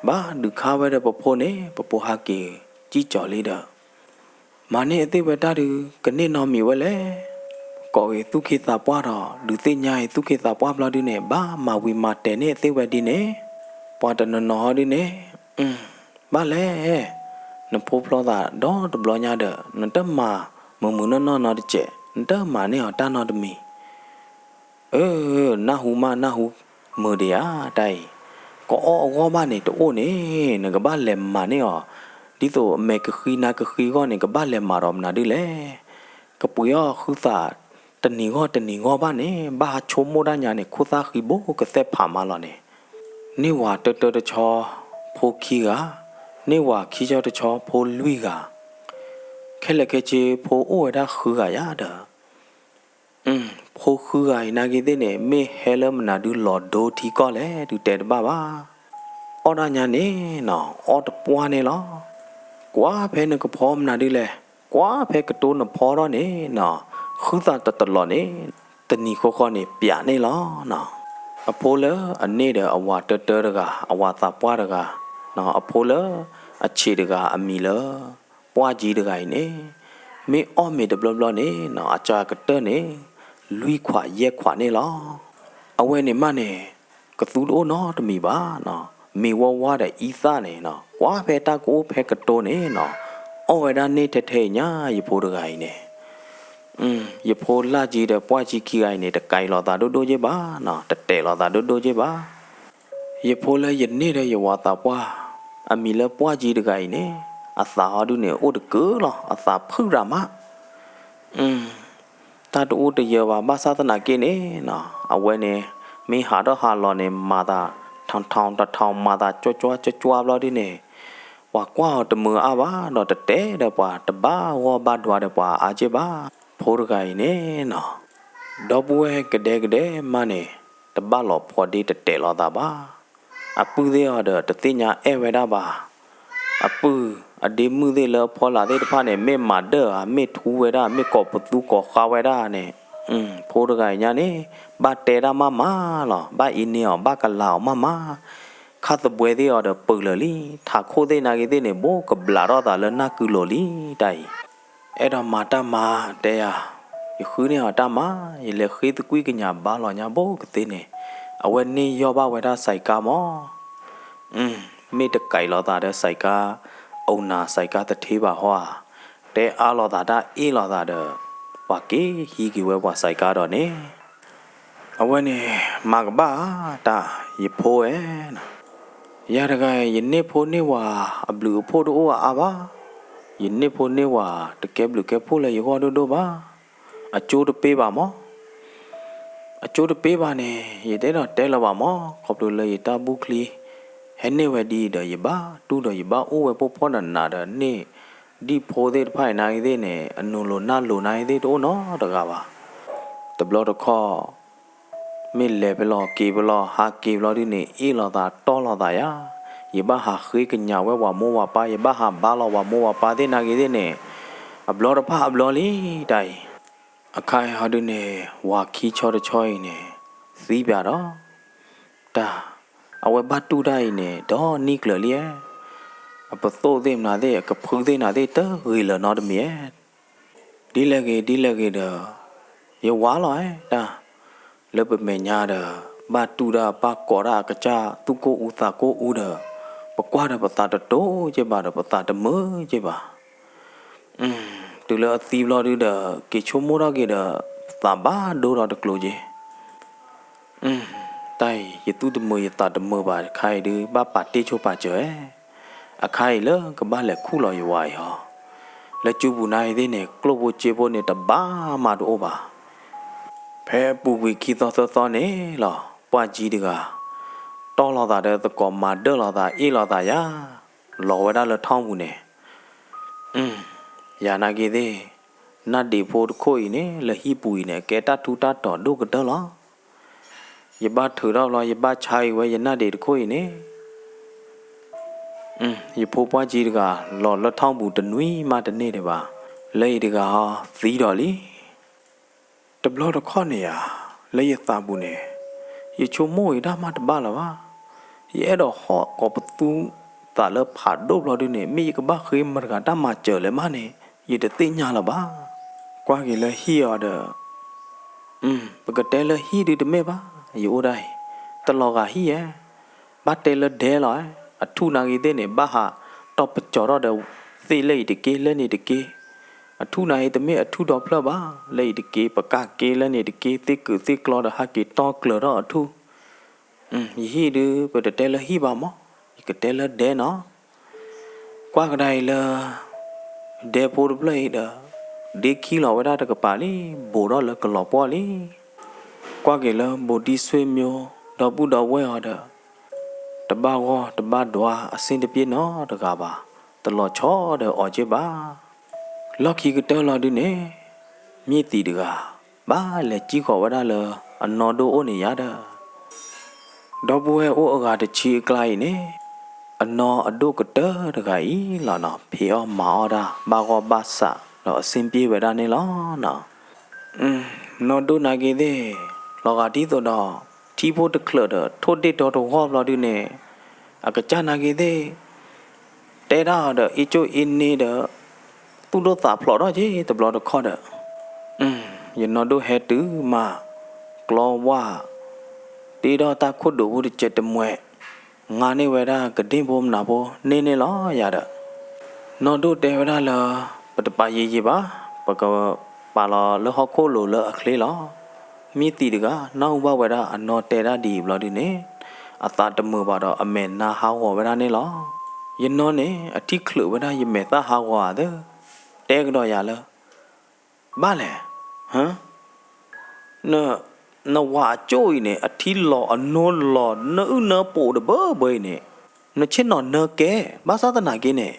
ဘၣ်ဒုးခါဝဲဒီးပဖိန့ၣ် ပဖိဟးက့ၤစံၣ်ကၠီၤလံဒီး မၤန့ၢ်အသ့ၣ်ဝဲတၢ်ဒုး ကန့ၢ်နီတမံၤဝဲလဲၣ်. ကိးဂ့ၤသူၣ်က့သးပှၢ်ဒီး ဒုးသ့ၣ်ညါအံၤသူၣ်က့သးပှၢ်ဘျီဒုန့ၣ် ဘၣ်မၤဝံၤမၤတဲာ်န့ၢ်အသ့ၣ်ဝဲဒ်န့ၣ်, ပှၤတနီၤနီၤဟီဒုန့ၣ်, ဘၣ်လဲၣ်, နဖိဖျီသးဒီတဘျီညါဒီး နတမၤမုာ်မုာ်နီၢ်နီၢ်နီတစဲး, နတမၤန့ၢ်အီၤတၢ်နီတမံၤ အၢ နၢ်ဟူမးနၢ်ဟူမုာ်ဒံးဧါတၢ်အံၤ, ကအီၣ်အဂီၢ်ဘၣ်န့ၣ်တအိၣ်န့ၣ် နကဘၣ်လဲၤမၤန့ၢ်အီၤ, ဒ်သိးအမဲာ်ကဃံနါကဃံအဂီၢ်န့ၣ် ကဘၣ်လဲၤမၤဒီးမနုၤဒ်လဲၣ်. ကပှ့ၤအီၣ်ဃုသးတနံၤဂီၢ်တနံၤဂီၢ်ဘၣ်န့ၣ် ဘၣ်ဟးဆိကမိၣ်တၢ်ညါန့ၣ် ခိၣ်သၣ်ဃံဘိကသဲၣ်ဖးမးလီၤန့ၣ်, န့ၢ်ဝၤတၢတၢတဆီ ဖိခံဂၤ, န့ၢ်ဝၤခံဆီတဆီဖိလွံၢ်ဂၤ, ခဲလၢာ်ခဲဆ့ဖိအိၣ်ဝဲဒၣ်ဃုဂၤယါဒီး ဖိဃုဂၤအံၤနာ်က့သ့ၣ်န့ၣ် မ့ၢ်ဟဲလၢမနုၤဒုလီၤဒိထံကီၢ်လဲၣ်ဒုတဲတဘၣ်ဘၣ်. အီၣ်ဒၣ်ညါန့ၣ်နီၤ အီၣ်တပှၢ်န့ၣ်လီၤ. ကွၢ်ဖဲနကဖီမနုၤဒုလဲၣ်, ကွၢ်ဖဲကတိၤနဖီထီၣ်န့ၣ်နီၤ, ဃုသးတတလီၤန့ၣ် တနံၤဃီဃီန့ၣ် ပျးန့ၣ်လီၤနီၤ. အဖိလၢအန့ၢ်ဒီးအဝၤတၢတၢတဂၤ, အဝၤသးပှၢ်တဂၤ, အဖိလၢအဆံးတဂၤ အမံၤလၢ ပှၢ်ကၠံတဂၤအံၤန့ၣ်, မ့ၢ်အီၣ်မ့ၤတဘျီဘျီန့ၣ်နီၤ အစှၤကတၢၢ်န့ၣ် လွံၢ်ခွးယဲၢ်ခွးန့ၣ်လီၤ. အဝဲန့ၣ်မးန့ၣ် ကသူတအိၣ်နီတမံၤဘၣ်နီၤ, မံၤဝါဝါဒီးအံသၣ်န့ၣ်နီၤ ကွၢ်ဖဲတၢ်ကအိၣ်ဖဲကတိၤန့ၣ်နီၤ, အီၣ်ဝဲဒၣ်န့ၢ်ထဲထဲအံၤညါ ယဖိတဂၤအံၤန့ၣ် ယဖိလၢ်ကၠံဒီးပှၢ်ကၠံခံဂၤအံၤန့ၣ် တကဲလိာ်သးဒိၣ်ဒိၣ်က့ဘၣ်နီၤ, တတဲာ်လိာ်သးဒိၣ်ဒိၣ်က့ဘၣ်. ယဖိလၢယန့ၢ်ဒီးယဝၤသးပှၢ်, အမံၤလၢပှၢ်ကၠံတဂၤအံၤန့ၣ်, အသးဟီဒုန့ၣ် အိၣ်တကုၤလီၤ, အသးဖုၣ်ရၤမး. တၢ်တအိၣ်တယၢၤဘၣ် ဘၣ်ဆၣ်သနာ်က့န့ၣ်နီၤ, အဝဲန့ၣ် မ့ၢ်ဟးထီၣ်ဟးလီၤန့ၣ် မၤသး ထောင်ထောင်တထောင် မၤသးကွၢ်ကွၢ်ကွၢ်ကွၢ်ဘျီဒုန့ၣ်, ပှၤကွၢ်အီၤတမုာ်အါဘၣ်ဒီး တတဲဒီးပှၤတဘၣ်ဂီၢ်ဘၣ်ဒွါဒီးပှၤအါက့ဘၣ်. ဖိတဂၤအံၤန့ၣ်နီၤ, ဒီပုၢ်ဝဲၢ်ကဒဲကဒဲမးန့ၣ် တဘၣ်လီၤဖှီဒ့တတဲာ်လိာ်သးဘၣ်. အပုၢ်သ့ၣ်အီၤဒီးတသ့ၣ်ညါအဲၣ်ဝဲဒၣ်ဘၣ်. အပုၢ်အဒ့မုၣ်သ့ၣ်လၢအဖီလာ်သ့ၣ်တဖၣ်န့ၣ် မ့ၢ်မၤဒၢၣ်ဧါ, မ့ၢ်ထူဝဲဒၣ်, မ့ၢ်ကိးပသူကိးဃါဝဲဒၣ်န့ၣ်, ဖိတဂၤအံၤညါန့ၣ် ဘၣ်တဲတၢ်မးမးလီၤ, ဘၣ်အ့န့အီၤ, ဘၣ်ကလၤအီၤမးမး. ခါသဘှဲသ့ၣ်အီၤဒီးပၢၢ်လၢာ်လံ, ထးခိၣ်သ့ၣ်နာ်က့သ့ၣ်န့ၣ် ဘိးကဘျးထီၣ်သးလၢနၢ်ကုလိၤလံတၢ်အံၤ. အဲၣ်ဒိးမၤတၢ်မၤတဲယၤ, ယဃုန့ၢ်အီၤတၢ်မၤ, ယလဲၤဃ့သကွံၢ်ကညးဘါလီၤညါဘိကသ့န့ၣ်, အဝဲန့ၢ်ယီၢ်ဘၣ်ဝဲဒၣ်စဲးကါမး. မ့ၢ်တကဲလိာ်သးဒီးစဲးကါ အိၣ်နၤ စဲးကါသထ့ဘၣ်ဟီဧါ, တဲအါလိာ်သးတၢ်အ့ၣ်လိာ်သးဒီး ပှၤက့ၤဟံးက့ၤဝဲပှၤစဲးကါဒီးန့ၣ် အဝဲန့ၣ် မၤကဘၣ်ဧါ တၢ်ယဖိဧၢ, ယၤတဂၤ ယန့ၢ်ဖိန့ၢ်ဝၤ အဘျုးအဖှိၣ်တအိၣ်အါအါဘၣ်, ယန့ၢ်ဖိန့ၢ်ဝၤတကဲဘျုးကဲဖှိၣ်လၢယဂီၢ်ဒိၣ်ဒိၣ်ဘၣ်, အကၠိတပ့ဘၣ်မး, အကၠိတပ့ဘၣ်န့ၣ် ယတအဲၣ်ဒိးတဲလၢၤဘၣ်မး, ခီဖျိလၢယတၢ်ဘူၣ်ချံ ဟဲန့ၢ်ဝဲဒ်အံၤဒီး ယဘၣ်တူၢ်ဒီးယဘၣ်အိၣ်ဝဲပိာ်ဖှိၣ်နးနးဒီးန့ၢ် ဒ်ဖိသ့ၣ်တဖၣ်အံၤနာ်က့သ့ၣ်န့ၣ် အနုာ်လိၤနၢ်လိၤနာ်က့သ့ၣ်တအိၣ်နီတဂၤဘၣ်. တဘျီတခီၣ် မ့ၢ်လဲၤဖဲလဲၣ်က့ၤဖဲလဲၣ် ဟးက့ၤဖဲလဲၣ်ဒ်န့ၣ် အ့ၣ်လိာ်သးတီၢ်လိာ်သးယၤ, ယဘၣ်ဟးဃ့ကညးဝဲပှၤမိၢ်ပှၤပၢ် ယဘၣ်ဟးဘါလီၤပှၤမိၢ်ပှၤပၢ်သ့ၣ်နာ်က့သ့ၣ်န့ၣ် အဘျီတဖၣ်အဘျီလံတၢ်အံၤ. အခါအံၤဟီဒုန့ၣ် ဝၤခံဆီတဆီအံၤန့ၣ် သံပၠးဒီး တၢ် အဝဲဘၣ်တူၢ်တၢ်အံၤန့ၣ် ဒီနံၣ်ကျၢၤလံဧါ, အပသိၣ်သ့ၣ်မနုၤသ့ၣ် အကဖုသ့ၣ်နၤသ့ၣ် တဂ့ၤလၢၤနီတမံၤဧါ. ဒ်လဲၣ်ဂ့ၤ ဒ်လဲၣ်ဂ့ၤဒီး ယဝၤလီၤဧါ တၢ် လၢပမဲာ်ညါဒီး ဘၣ်တူၢ်တၢ်ဘၣ်ကိးတၢ်အကစၢ် သူၣ်ကိၢ်အူသးကိၢ်အူဒီး ပကွၢ်ဒီးပသးတတိၤက့ဘၣ်ဒီး ပသးတမုာ်က့ဘၣ် တုၤလၢအသံဘျီဒုဒီး က့ၤဆိကမိၣ်ထီၣ်က့ၤဒီး ပသးဘၣ်ဒိဒီးတကျိၤက့ၤ. တၢ်အံၤ ယသူၣ်တမုာ်ယသးတမုာ်ဘၣ်တခါအံၤဒု ဘၣ်ပာ်တ့ၢ်ဆိပာ်စၢၤဧါ. အခါအံၤလၢကဘၣ်လဲၤခူၣ်လီၤယဝၤအံၤဟီ, လၢကၠူပူၤနၤအံၤသ့ၣ်န့ၣ် ကျိၣ်ဖိစ့ဖိန့ၣ် တဘၣ်မးတအိၣ်ဘၣ်. ဖဲအပူၤကွံာ်ခံသီသၢသီန့ၣ်လီၤ, ပှၢ်ကၠံတဂၤ တီၢ်လိာ်သးဒီးသကိးမၤဒၢၣ်လိာ်သးအ့ၣ်လိာ်သးယါ, လီၤဝဲဒၣ်လၢထီၣ်ပူၤန့ၣ်, ယၤနာ်က့သ့ၣ်, နၢ်ဒံးဖိတခိၣ်အံၤန့ၣ် လၢဟံၣ်ပူၤအံၤန့ၣ် အကဲတၢ်ထူးတၢ်တီၤဒိၣ်ကတၢၢ်လီၤ. ယဘၣ်ထုးထီၣ်ဘျီ ယဘၣ်ဆါအံၤဝဲယနၢ်ဒံးတခိၣ်အံၤန့ၣ်, ယဖိပှၢ်ကၠံတဂၤ လီၤလၢထီၣ်ပူၤတနွံမးတန့ၢ်ဒံးဘၣ်, လၢအံၤတဂၤဟီသံဒီးလံ. တဘျီတခီၣ်န့ၣ်ဧါ, လၢယသးပူၤန့ၣ်, ယဆိကမိၣ်အံၤတၢ်မၤတဘၣ်လၢၤဘၣ်. ယအဲၣ်ဒိးဟီၣ်ကိးပသူသးလၢဖးဒိၣ်ဘျီဒုန့ၣ် မ့ၢ်ယကဘၣ်ဃ့မတၤတဂၤတၢ်မၤစၢၤလဲၣ်မးန့ၣ် ယတသ့ၣ်ညါလၢၤဘၣ်. ကွၢ်က့ၤလၢဟံၣ်အီၤဒီး, ပကတဲလၢဟံၣ်ဒုတမ့ၢ်ဘၣ်, ယအိၣ်ဒၣ်အံၤ, တလီၤဂာ်ဟံၣ်ဧါ. ဘၣ်တဲလၢဒဲလီၤဧါ. အထူၣ်နာ်က့သ့ၣ်န့ၣ် ဘၣ်ဟးတီၢ်ပကၠီၤထီၣ်ဒီးသ့ၣ်လၢအံၤတက့ၢ် လၢန့ၣ်တက့ၢ်. အထူၣ်နာ်က့တမ့ၢ်အထူၣ်ဒီဖျၢၣ်ဘၣ်, လၢအံၤတက့ၢ် ပကၢ်က့လၢန့ၣ်တက့ၢ် သ့ၣ်ကုာ်သ့ၣ်ကျီဒီးဟးက့ၤတီၢ်ကျၢၤထီၣ်အထူၣ်. ယဟံၣ်ဒု ပတတဲလၢဟံၣ်ဘၣ်မး, ယကတဲလၢဒဲနီၤ. ကွၢ်ကဒါအံၤလၢ ဒဲဖိတဖျၢၣ်အံၤဒီး ဒ့ခံလီၤဝဲဒၣ်တကပၤလံ, ဘူးထီၣ်လၢကလီၤပှီၢ်လံ. ကွၢ်က့ၤလၢဘူးတံၢ်ဆွေမျိုး ဒီပုၢ်ဒီဝဲၢ်အီၤဒီး တဘၣ်ဂီၢ်တဘၣ်ဒွါအဆ့ၣ်တပျ့ၤနီတဂၤဘၣ်, တလီၤဆီဒီးအီၤက့ဘၣ်. လီၢ်ခံကတၢၢ်လီၤဒုန့ၣ်, မ့ၢ်သံးတဂၤ ဘၣ်လဲၤကံၣ်ဃီၤဝဲဒၣ်လၢအနီၢ်ဒိၣ်အိၣ်န့ၣ်ယါဒီး ဒီပုၢ်ဝဲၢ်အိၣ်အဂၤတဆံအကျါအံၤန့ၣ်, အနီၢ်အဒိၣ်ကတၢၢ်တဂၤအံၤလီၤနီၤ ဖံးအီၣ်မၤအီၣ်ဒၣ် ဘၣ်ဂီၢ်ဘၣ်စးဒီးအဆ့ၣ်ပျ့ၤဝဲဒၣ်န့ၣ်လီၤနီၤ. နီၢ်ဒိၣ်နာ်က့သ့ၣ်, လီၤဂာ်ဒ်သိးဒီး ထံဖိတချၢးဒီး ထိၣ်ဒ့ၣ်တီတဝီဘျီဒုန့ၣ်, အကစၢ်နာ်က့သ့ၣ် တဲဒၣ်အီၤဒီး အ့ၣ်ကၠိအ့ၣ်န့ၢ်ဒီး သူၣ်ဒိၣ်သးဖျိးထီၣ်က့ၤတဘျီတခီၣ်ဒီး, ယနီၢ်ဒိၣ်ဟဲတုၤမး ကျီဝါ တ့ထီၣ်တၢ်ခိၣ်ဒိးဖိတစဲးတမှဲး, ငါန့ၢ်ဝဲဒၣ်ကဒ့ၣ်ဖိမနုၤဖိန့ၢ်န့ၣ်လီၤယၤဒီး, နီၢ်ဒိၣ်တဲဝဲဒၣ်လၢ ပတပာ်ယံာ်ယံာ်ဘၣ်, ပကပာ်လီၤလၢဟီၣ်ခိၣ်လိၤလၢအချ့လီၤ. မ့ၢ်သံးတဂၤ နၢ်ဟူဘၣ်ဝဲဒၣ်အနီၢ်တဲဒၣ်ဒ်အံၤဘျီဒုန့ၣ်, အသးတမုာ်ဘၣ်ဒီးအမဲာ်နါဟးဂီၤဝဲဒၣ်န့ၣ်လီၤ. ယနီၢ်န့ၣ် အထံၣ်ချုးဝဲဒၣ်ယမဲာ်သၣ်ဟးဂီၤဧါသၢ, တဲကဒီးယၤလၢ ဘၣ်လဲၣ်, နဝၤအကၠိၣ်အံၤန့ၣ် အထံလီၤအနိလီၤ နၢအုၣ်နၢပှိၤတဘၢဘၢအံၤန့ၣ်, နဆ့ၣ်နီၤနၢကဲ, ဘၣ်ဆၣ်သနာ်က့န့ၣ်,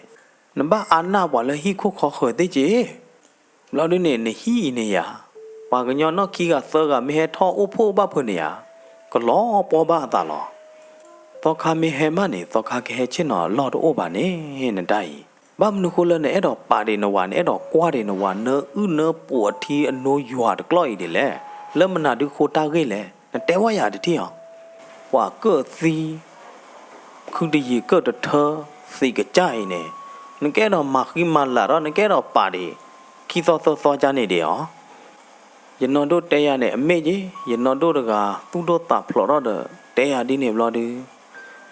နဘၣ်အါနၢ်ပှၤလၢဟံၣ်ခိၣ်ဃီဃၢၤသ့ၣ်က့ၤ ဘျီဒုန့ၣ် နဟံၣ်အံၤန့ၣ်ယၤ, ပှၤကညီနီၢ်ခံဂၤသၢဂၤမ့ၢ်ဟဲထီၣ်အိၣ်ဖှိၣ်ဘၣ်ဖုးန့ၣ်ယၤ, ကလီၤပှီၢ်ဘၣ်အသးလီၤ. သီခါမ့ၢ်ဟဲမးန့ၣ် သီခါကဟဲဆ့ၣ်နီၤအလီၢ်တအိၣ်ဘၣ်န့ၣ် နတၢ်အံၤ, ဘၣ်မနုၤဃိလၢနအဲၣ်ဒိးပာ်ဒံးနဝၤ နအဲၣ်ဒိးကွၢ်ဒံးနဝၤ နၢအုၣ်နၢပှိၤအထံအနိယွၤတကျီၢ်အံၤဒ်လဲၣ်, လၢမနုၤဒုဃိတၢ်ဂ့ၢ်လဲၣ်, နတဲဝဲယၤတထံၣ်အီၤ. ပှၤကၢၣ်သံ ခုတယံာ်ကၢၣ်တထၢ သံးကစၢ်အံၤန့ၣ်, နကအဲၣ်ဒိးမၤဃံမၤလၤဒီး နကအဲၣ်ဒိးပာ်ဒံး ခံသီသၢသီကန့ၣ်ဒံးအီၤ. ယနီၢ်ဒိၣ်တဲယၤန့ၣ် အမ့ၢ်က့, ယနီၢ်ဒိၣ်တဂၤ သူၣ်ဒိၣ်သးဖျိးထီၣ်ဒီး တဲယၤဒ်န့ၣ်ဘျီဒု,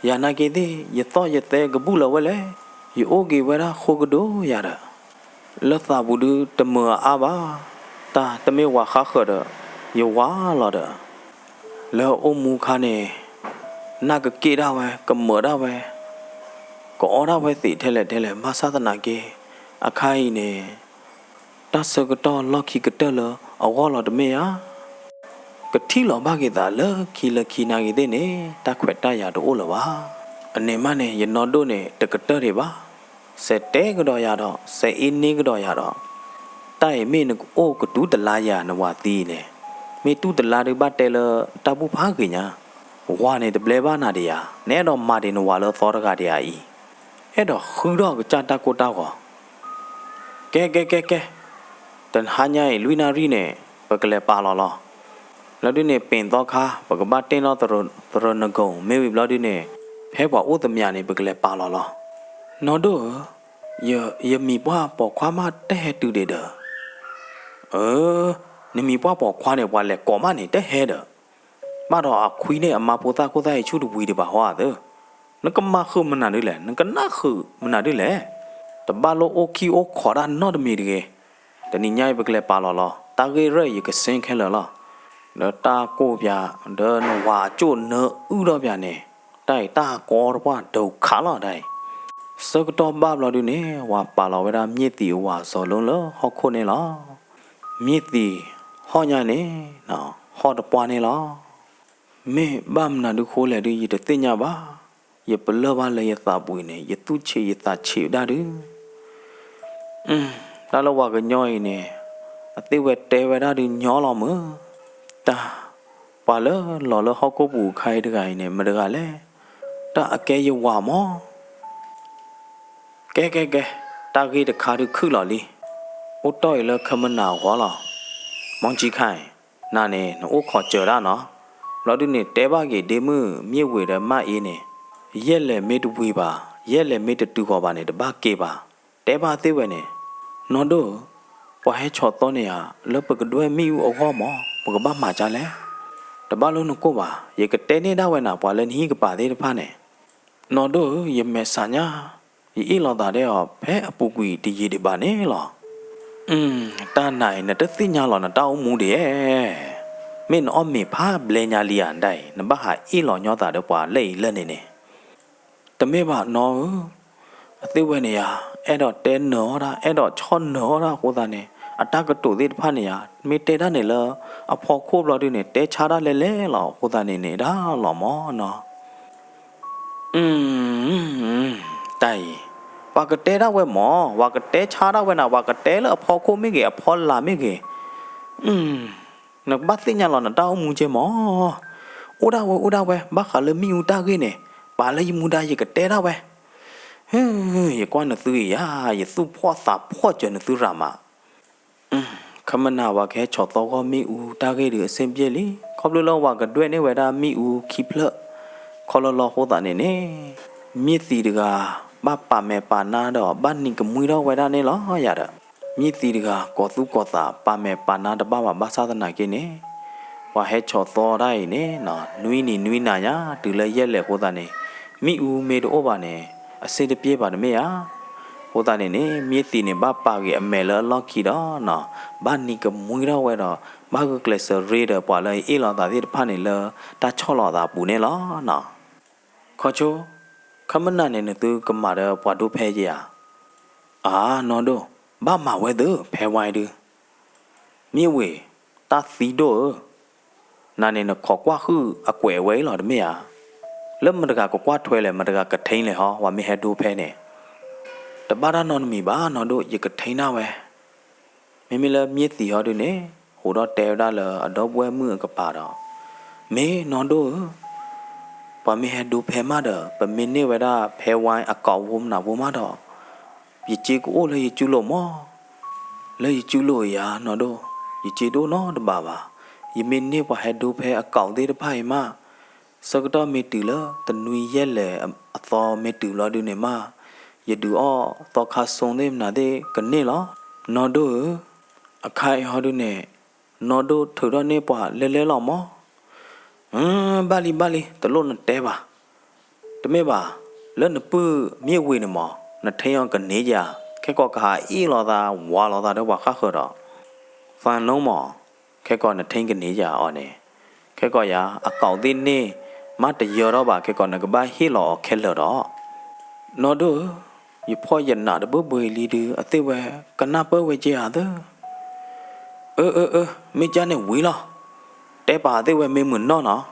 ယၤနာ်က့သ့ၣ် ယသီၣ်ယသဲကဘူၣ်လၢၤဝဲလဲၣ်, ယအိၣ်က့ၤဝဲဒၣ်ဃိကဒိၣ်ယၤဒီး လၢသးပူၤဒုတမုာ်အါအါဘၣ်, တၢ်တမ့ၢ်ဝၤဃါဃၢၤဒီး ယဝၤလီၤဒီး လၢအိၣ်မူခါန့ၣ် နၢ်ကက့ၣ်ဒၣ်ဝဲ ကမၢာ်ဒၣ်ဝဲ ကအီၣ်ဒၣ်ဝဲသ့းထဲလဲၣ်ထဲလဲၣ် ဘၣ်ဆၣ်သနာ်က့ အခါအံၤန့ၣ် တၢ်ဆၢကတီၢ်လီၢ်ခံကတၢၢ်လၢအဂီၢ်လီၤတမ့ၢ်ဧါ. ကထံၣ်လီၤဘၣ်က့ၤသးလၢခံလၢခံနာ်က့သ့ၣ်န့ၣ် တၢ်ခွဲးတၢ်ယာ်တအိၣ်လၢၤဘၣ်. အန့ၣ်မးန့ၣ် ယနီၢ်ဒိၣ်န့ၣ် တကတၢၢ်ဒံးဘၣ်. စဲးတဲကဒီးယၤဒီး စဲးအ့န့ကဒီးယၤဒီး တၢ်အံၤမ့ၢ်နကအိၣ်ကတူၤတလါယၤနဝၤသံန့ၣ်, မ့ၢ်တူၢ်တလါဒုးဘၣ်တဲလၢတၢ်ဘူၣ်ဖးဂ့ၤညါ, ဝၤန့ၣ်တဘျဲဘၣ်နၤဒံးဧါ, နအဲၣ်ဒိးမၤဒံးနဝၤလၢသီတဂၤဒံးဧါအံၤ, အဲၣ်ဒိးဃုထီၣ်ကစၢ်တၢ်ကိၢ်တၢ်ဂီၤ ကဲ ကဲ ကဲ ကဲ, တဟါညါအံၤ လွံၢ်နၣ်ရံၣ်န့ၣ် ပကလဲၤပာ်လီၤလီၤ. လီၤဒုန့ၣ် ပ့ၤသီခါ ပကဘၣ်တ့ၢ်နီၣ်သရၣ်နကိၣ် မ့ၢ်ဝံၤဘျီဒုန့ၣ် ဖဲပှၤအိၣ်သမျးန့ၣ် ပကလဲၤပာ်လီၤလီၤ. နီၢ်ဒိၣ်ဧၢ, ယမံၤပှၢ်ပိာ်ခွါမးတဟဲတုၤဒံးဒီး, အၢ, နမံၤပှၢ်ပိာ်ခွါန့ၣ် ပှၤလဲၤကိးမးန့ၣ် တဟဲဒီး ဘၣ်ဒီးအခွံန့ၣ် အမါဖိသၣ်ခိၣ်သၣ်အံၤဆူၣ်တဝံၤဒံးဘၣ်ဟီဧါသၢ, နကမၤဃုာ်မနုၤဒ်လဲၣ်, နကနၣ်ဃုာ်မနုၤဒ်လဲၣ်, တဘၣ်လိၣ်အိၣ်ခံအိၣ်ခိးတၢ်နီတမံၤတဂ့ၤ. တနံၤညါအံၤ ပကလဲၤပာ်လီၤလီၤ. တၢ်ဂ့ၢ်ရဲၣ်အံၤ ယကစ့ခဲလၢာ်လီၤ. ဒီးတၢ်ကိၢ်ပၠး ဒီးနဝၤအကၠိၣ်နၢအုၣ်ထီၣ်ပၠးန့ၣ် တၢ်အံၤတၢ်ကီတပှၢ်ဒိၣ်ခးလီၤတၢ်အံၤ. ဆၢကတီၢ်ဘၣ်ဘျီဒုန့ၣ် ဝၤပာ်လီၤဝဲဒၣ်မ့ၢ်သံးအဝၤစီၤလိလၢဟီၣ်ခိၣ်န့ၣ်လီၤ. မ့ၢ်သံးဟီၣ်ညါန့ၣ်နီၤ ဟီၣ်တပှၢ်န့ၣ်လီၤ. မ့ၢ်ဘၣ်မနုၤဒုးဃိလဲၣ်ဒုး ယတသ့ၣ်ညါဘၣ်. ယပလၢၢ်ဘၣ်လၢယသးပူၤအံၤန့ၣ် ယသူၣ်ဆံးယသးဆံးဝဲဒၣ်ဒုး တၢ်လၢပှၤကညီအံၤန့ၣ် အသ့ၣ်ဝဲတဲဝဲဒၣ်ဒုးညီလီၤမုၢ်, တၢ်, ပှၤလၢလီၤလၢဟီၣ်ခိၣ်ပူၤအခါအံၤတဂၤအံၤန့ၣ် မတဂၤလဲၣ်, တၢ်အကဲယဝၤမး. ကဲကဲကဲ, တၢ်ဂ့ၢ်တခါဒုးခုၣ်လီၤလံ, အိၣ်တီၢ်အံၤလၢခမနၤအဂီၢ်လီၤ. မီကၠံခါအံၤ, နၤန့ၣ် နအိၣ်ခိးစၢၤဒၣ်နီၤ, ဘျီဒုန့ၣ် တဲဘၣ်က့ၤဒ့မုၣ်မ့ၢ်ဝ့ၤဒီးမၢ်အ့န့ၣ်, ယဲၢ်လဲၤမ့ၢ်တဝံၤဘၣ်, ယဲၢ်လဲၤမ့ၢ်တတုၤဃီၤဘၣ်န့ၣ် တဘၣ်က့ၤဘၣ်, တဲဘၣ်သ့ၣ်ဝဲန့ၣ်, နီၢ်ဒိၣ်ဧၢ, ပှၤဟဲဆီၣ်သီန့ၢ်ယၤ လၢပကဒွဲၣ်မ့ၣ်အူအဂီၢ်မး ပကဘၣ်မၤဒ်လဲၣ်. တဘၣ်လိၣ်နကိၢ်ဘၣ်, ယကတဲန့ၢ်ဒၣ်ဝဲနၤ ပှၤလၢနဟံၣ်ကပၤသ့ၣ်တဖၣ်န့ၣ် နီၢ်ဒိၣ်ဧၢ, ယမဲာ်ဆှးညါ, ယအ့ၣ်လိာ်သးဒဲးအီၤ ဖဲအပူၤကွံာ်တယံာ်ဒံးဘၣ်န့ၣ်လီၤ. တၢ်နၤအံၤ နတသ့ၣ်ညါလီၤနတၢ်အိၣ်မူဒံးဧါ. မ့ၢ်နအီၣ်မ့ၤဖးဘျဲညါလံဧါ နဒၣ်အံၤ နဘၣ်ဟးအ့ၣ်လီၤညီသးဒီးပှၤလၢအံၤလၢန့ၣ်န့ၣ်. တမ့ၢ်ဘၣ်နီၢ်ဧၢ, အသ့ၣ်ဝဲန့ၣ်ယၤ, အဲၣ်ဒိးတဲနၢၤအီၣ်ဒၣ် အဲၣ်ဒိးဆီၣ်နၢၤအီၣ်ဒၣ်အဃိသတးန့ၣ် အတၢ်ကတိၤသ့ၣ်တဖၣ်န့ၣ်ယၤ, မ့ၢ်တဲဒၣ်န့ၣ်လၢ အဖီခိၣ်ဘျီဒုန့ၣ် တဲဆါဒၣ်လဲၣ်လဲၣ်လီၤအဃိသတးန့ၣ်န့ၣ်ဒၣ်လီၤမၢ်နီၢ်. တၢ်အံၤ, ပှၤကတဲဒၣ်ဝဲမၢ်, ပှၤကတဲဆါဒၣ်ဝဲနၤ, ပှၤကတဲလၢအဖီခိၣ်မ့ၢ်ဂ့ၤ အဖီလာ်မ့ၢ်ဂ့ၤ, နကဘၣ်သ့ၣ်ညါလီၤနတၢ်အိၣ်မူက့မၢ်. အိၣ်ဒၣ်ဝဲ အိၣ်ဒၣ်ဝဲ, ဘၣ်ဃးလၢမ့ၣ်အူတၢ်ဂ့ၢ်န့ၣ် ပာ်လၢယမူဒါယကတဲဒၣ်ဝဲ. ယကွၢ်နသုအံၤဧါ, ယသူၣ်ဖှီၣ်သးဖှီၣ်စၢၤနသုရးမး. ခမနၤ ပှၤကဟဲဆီၣ်သီဂီၢ်မ့ၣ်အူတၢ်ဂ့ၢ်ဒုးအဆင်ပြေလံ, ခီဖျိလၢပှၤကဒွဲၣ်န့ၢ်ဝဲဒၣ်မ့ၣ်အူခံဖျၢၣ် ခီလီလီအဃိသတးန့ၣ်န့ၣ်, မ့ၢ်သံးတဂၤ ဘၣ်ပာ်မဲာ်ပာ်နါဒီး ဘၣ်နံၤကမှံထီၣ်ဝဲဒၣ်န့ၣ်လီၤယၤဒီး, မ့ၢ်သံးတဂၤ ကိးသူၣ်ကိးသး ပာ်မဲာ်ပာ်နါတဘၣ်ဘၣ် ဘၣ်ဆၣ်သနာ်က့န့ၣ်, ပှၤဟဲဆီၣ်သီတၢ်အံၤန့ၣ် နွံနံၤနွံနၤညါ တုၤလၢယဲၢ်လဲၣ်အဃိသတးန့ၣ်, မ့ၣ်အူမ့ၢ်တအိၣ်ဘၣ်န့ၣ် အဆင်တပြေဘၣ်တမ့ၢ်ဧါ. အဃိသတးန့ၣ်န့ၣ် မ့ၢ်သံးန့ၣ် ဘၣ်ပာ်ဂ့ၤအမဲာ်လၢအလီၢ်ခံဒီး, ဘၣ်နံၤကမှံထီၣ်ဝဲဒီး ဘၣ်ဂုာ်ကျဲးစၢးရ့ဒီးပှၤလၢအအ့ၣ်လိာ်သးသ့ၣ်တဖၣ်န့ၣ်လၢ တၢ်ဆီၣ်လီၤသးအပူၤန့ၣ်လီၤ. ခီဆိ, ခမနၤန့ၣ် နသုကမၤဒီးပှၤဒိဖဲယဧါ. အၢ နီၢ်ဒိၣ်, ဘၣ်မၤဝဲသု ဖဲဝါဒု မ့ၢ်ဝ့ၢ်, တၢ်သံဒိၣ်ဧၢ, နၤန့ၣ်နခိးကွၢ်ဟုၣ်အကွဲးအဝဲအံၤလီၤတမ့ၢ်ဧါ. လၢမတဂၤကကွၢ်ထွဲလဲၣ် မတဂၤကထ့လဲၣ်ဟီ ပှၤမ့ၢ်ဟဲဒိဖဲန့ၣ်. တဘၣ်တၢ်နီတမံၤဘၣ် နီၢ်ဒိၣ် ယကထ့ဒၣ်ဝဲ. မ့မ့ၢ်လၢမ့ၢ်သံးဟီဒုန့ၣ်, ဟူးထီၣ်တဲဝဲဒၣ်လၢအဒီပုၢ်ဝဲၢ်မုၣ်အကပၤဒီး, မ့ၢ်နီၢ်ဒိၣ်ဧၢ, ပှၤမ့ၢ်ဟဲဒိဖဲမးဒီး ပမ့ၢ်န့ၢ်ဝဲဒၣ်ဖဲဝါအကီးဖိမနၤဖိမးဒီး, ယစ့ကအိၣ်လၢယစုလိၤမး. လၢယစုလိၤအံၤဧါ နီၢ်ဒိၣ်, ယစ့တအိၣ်နီတဘးဘၣ်. ယမ့ၢ်န့ၢ်ပှၤဟဲဒိဖဲအကီးသ့ၣ်တဖၣ်အံၤမး, ဆၢကတီၢ်မ့ၢ်တုၤလၢတနွံယဲၢ်လဲၣ်အသီမ့ၢ်တုၤဘျီဒုန့ၣ်မး, ယဒုးအီၣ်သီခါစိသ့ၣ်မနၤသ့ၣ်ကန့ၢ်လီၤ. နီၢ်ဒိၣ်ဧၢ, အခါအံၤဟီဒုန့ၣ်, နီၢ်ဒိၣ်ထုးထီၣ်န့ၢ်ပှၤလဲလဲလီၤမး. ဘၣ်လံ ဘၣ်လံ, တလိၣ်နတဲဘၣ်. တမ့ၢ်ဘၣ်, လၢနပုၢ်မ့ၢ်ဝ့ၢ်န့ၣ်မး, နထ့အီၤကန့ၢ်ယၤ, ခဲကိာ်ကဟးအ့ၣ်လိာ်သး ဝၤလိာ်သးဒီးပှၤဃၣ်ဃၢၤဒီး, သးနုမး, ခဲကိာ်နထ့ကန့ၢ်ယၤအီၤန့ၣ်, ခဲကိာ်ယၤ အကီးသ့ၣ်န့ၣ်, မ့ၢ်တယၢၤထီၣ်ဘၣ် ခဲကိာ်နကဘၣ်ဟ့ၣ်လီၤအီၤခဲလၢာ်ဒီး. နီၢ်ဒိၣ်ဧၢ, ယဖှီၣ်ယနးတဘၢဘှ့လံဒု အသ့ၣ်ဝဲကနၢ်ပၢၢ်ဝဲက့ဧါသၢ. အၢ အၢ အၢ မ့ၢ်ကၢ်န့ၣ်ဝံၤလီၤ. တဲပာ်သ့ၣ်ဝဲမ့ၢ်မုာ်နီၢ်နီၤ.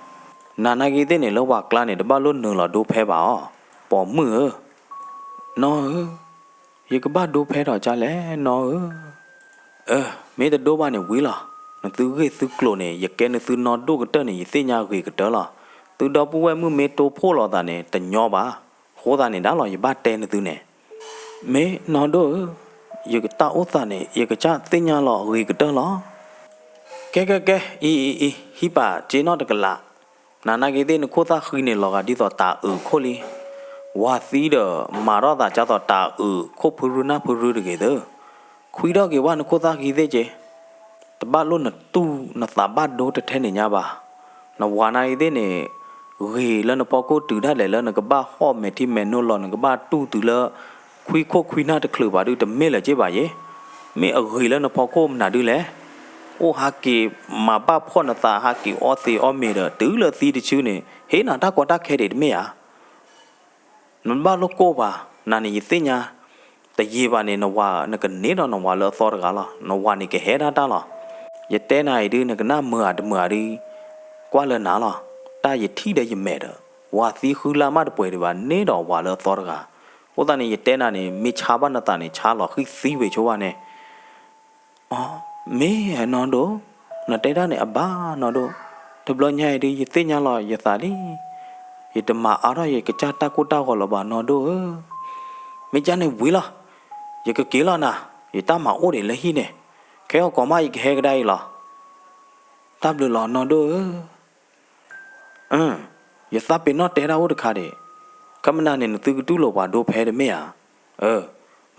နၤနာ်က့သ့ၣ်န့ၣ် လၢပှၤကျါန့ၣ် တဘၣ်လိၣ်နုာ်လီၤဒိဖဲဘၣ်အီၤ, ပိာ်မုၣ်ဧၢ. နီၢ်ဧၢ, ယကဘၣ်ဒိဖဲထီၣ်ကၢ်လဲၣ် နီၢ်ဧၢ. အၢ, မ့ၢ်တဒိဘၣ်န့ၣ်ဝံၤလီၤ. နသုဂ့ၢ်သုကျိၤန့ၣ် ယကဲနသုနီၢ်ဒိၣ်ကတၢၢ်န့ၣ် ယသ့ၣ်ညါဂ့ၤကတၢၢ်လီၤ. သုဒီပုၢ်ဝဲၢ်မုၣ်မ့ၢ်တိၢ်ဖှိၣ်လိာ်သးန့ၣ် တညီဘၣ်. အဃိသတးန့ၣ်ဒၣ်လီၤ ယဘၣ်တဲနသုန့ၣ်. မ့ၢ်နီၢ်ဒိၣ်ဧၢ, ယကတၢ်အိၣ်သးန့ၣ် ယကစၢ်သ့ၣ်ညါလီၤဂ့ၤကတၢၢ်လီၤ. ကဲ ကဲ ကဲ, အံၤ အံၤ အံၤ, ဟံးပာ်စ့နီၣ်တကလး. နၤနာ်က့သ့ၣ် နခိၣ်သၣ်ဃံန့ၣ် လီၤဂာ်ဒ်သိးတၤအုးခိၣ်လံ. ဝၤသံဒီး မၤထီၣ်သးဒ်သိးတၤအုးခိၣ်ဖုရူနၢ်ဖုရူတဂ့ၤသၢ. ခွံထီၣ်က့ၤဝဲနခိၣ်သၣ်ဃံသ့ၣ်က့ၤ. တဘၣ်လိၣ်နတူၢ်နသးဘၣ်ဒိတထဲန့ၣ်ညါဘၣ်. နဝၤနာ်က့သ့ၣ်န့ၣ် ဂ့ၤလၢနဖီခိၣ်တုၤဒၣ်လဲာ်လၢနကဘၣ်ဟီၣ်မဲာ်ထံမဲာ်နိလီၤ နကဘၣ်တူၢ်တုၤလၢ ခွံခိၣ်ခွံနၢ်တချုးဘၣ်ဒုးတမ့ၢ်လၢၤက့ဘၣ်ယ့. မ့ၢ်အဂ့ၤလၢနဖီခိၣ်မနုၤဒုလဲၣ်. အိၣ်ဟးက့ၤမၤဘၣ်ဖှီၣ်နသး ဟးက့ၤအီသံးအီမ့ၤဒီး တုၤလၢသံတဆူန့ၣ် ဟ့ၣ်နၤတၢ်ကီတၢ်ခဲဒံးတမ့ၢ်ဧါ. နဘၣ်လိၣ်ကိၢ်ဘၣ်, နၤန့ၣ်ယသ့ၣ်ညါ, တယံာ်ဘၣ်န့ၣ် နဝၤနကန့ၢ်ဒီးနဝၤလၢအသီတဂၤလီၤ. နဝၤန့ၣ်ကဟဲဒၣ်တၢ်လီၤ. ယတဲနၤအံၤဒုး နကနၣ်မုာ်ဧါတမုာ်ဧါဒုး ကွၢ်လၢနၤလီၤ. တၢ်ယထံၣ်ဒီးယမဲာ်ဒီး ဝၤသံဃုလၢ်မးတပှဲၤဒံးဘၣ် န့ၢ်ဒီးဝၤလၢအသီတဂၤ. အဃိသတးန့ၣ် ယတဲနၤန့ၣ် မ့ၢ်ဆါဘၣ်နသးန့ၣ် ဆါလီၤဃံၢ်သံဝဲဆိဘၣ်န့ၣ် အ မ့ၢ်နီၢ်ဒိၣ်, နတဲတၢ်န့ၣ်အဘၣ်နီၢ်ဒိၣ်, တဘျီညါအံၤဒုး ယသ့ၣ်ညါလီၤယသးလံ, ယတမၤအါထီၣ်ယကစၢ်တၢ်ကိၢ်တၢ်ဂီၤလၢၤဘၣ်နီၢ်ဒိၣ်ဧၢ, မ့ၢ်ကန့ၣ်ဝံၤလီၤ, ယကက့ၤလီၤနၤ, ယတၢ်မၤအိၣ်ဒံးလၢဟံၣ်န့ၣ်, ခဲအံၤကီးမးယကဟဲကဒါအံၤလီၤ, တၢ်ဘျုးလီၤနီၢ်ဒိၣ်ဧၢ အၢ, ယသးပ့ၤနီၣ်တဲတၢ်အိၣ်တခါဒံး, ခီမနၤန့ၣ် နသုကတူၢ်လိာ်ပှၤဒိဖဲတမ့ၢ်ဧါ, အၢ,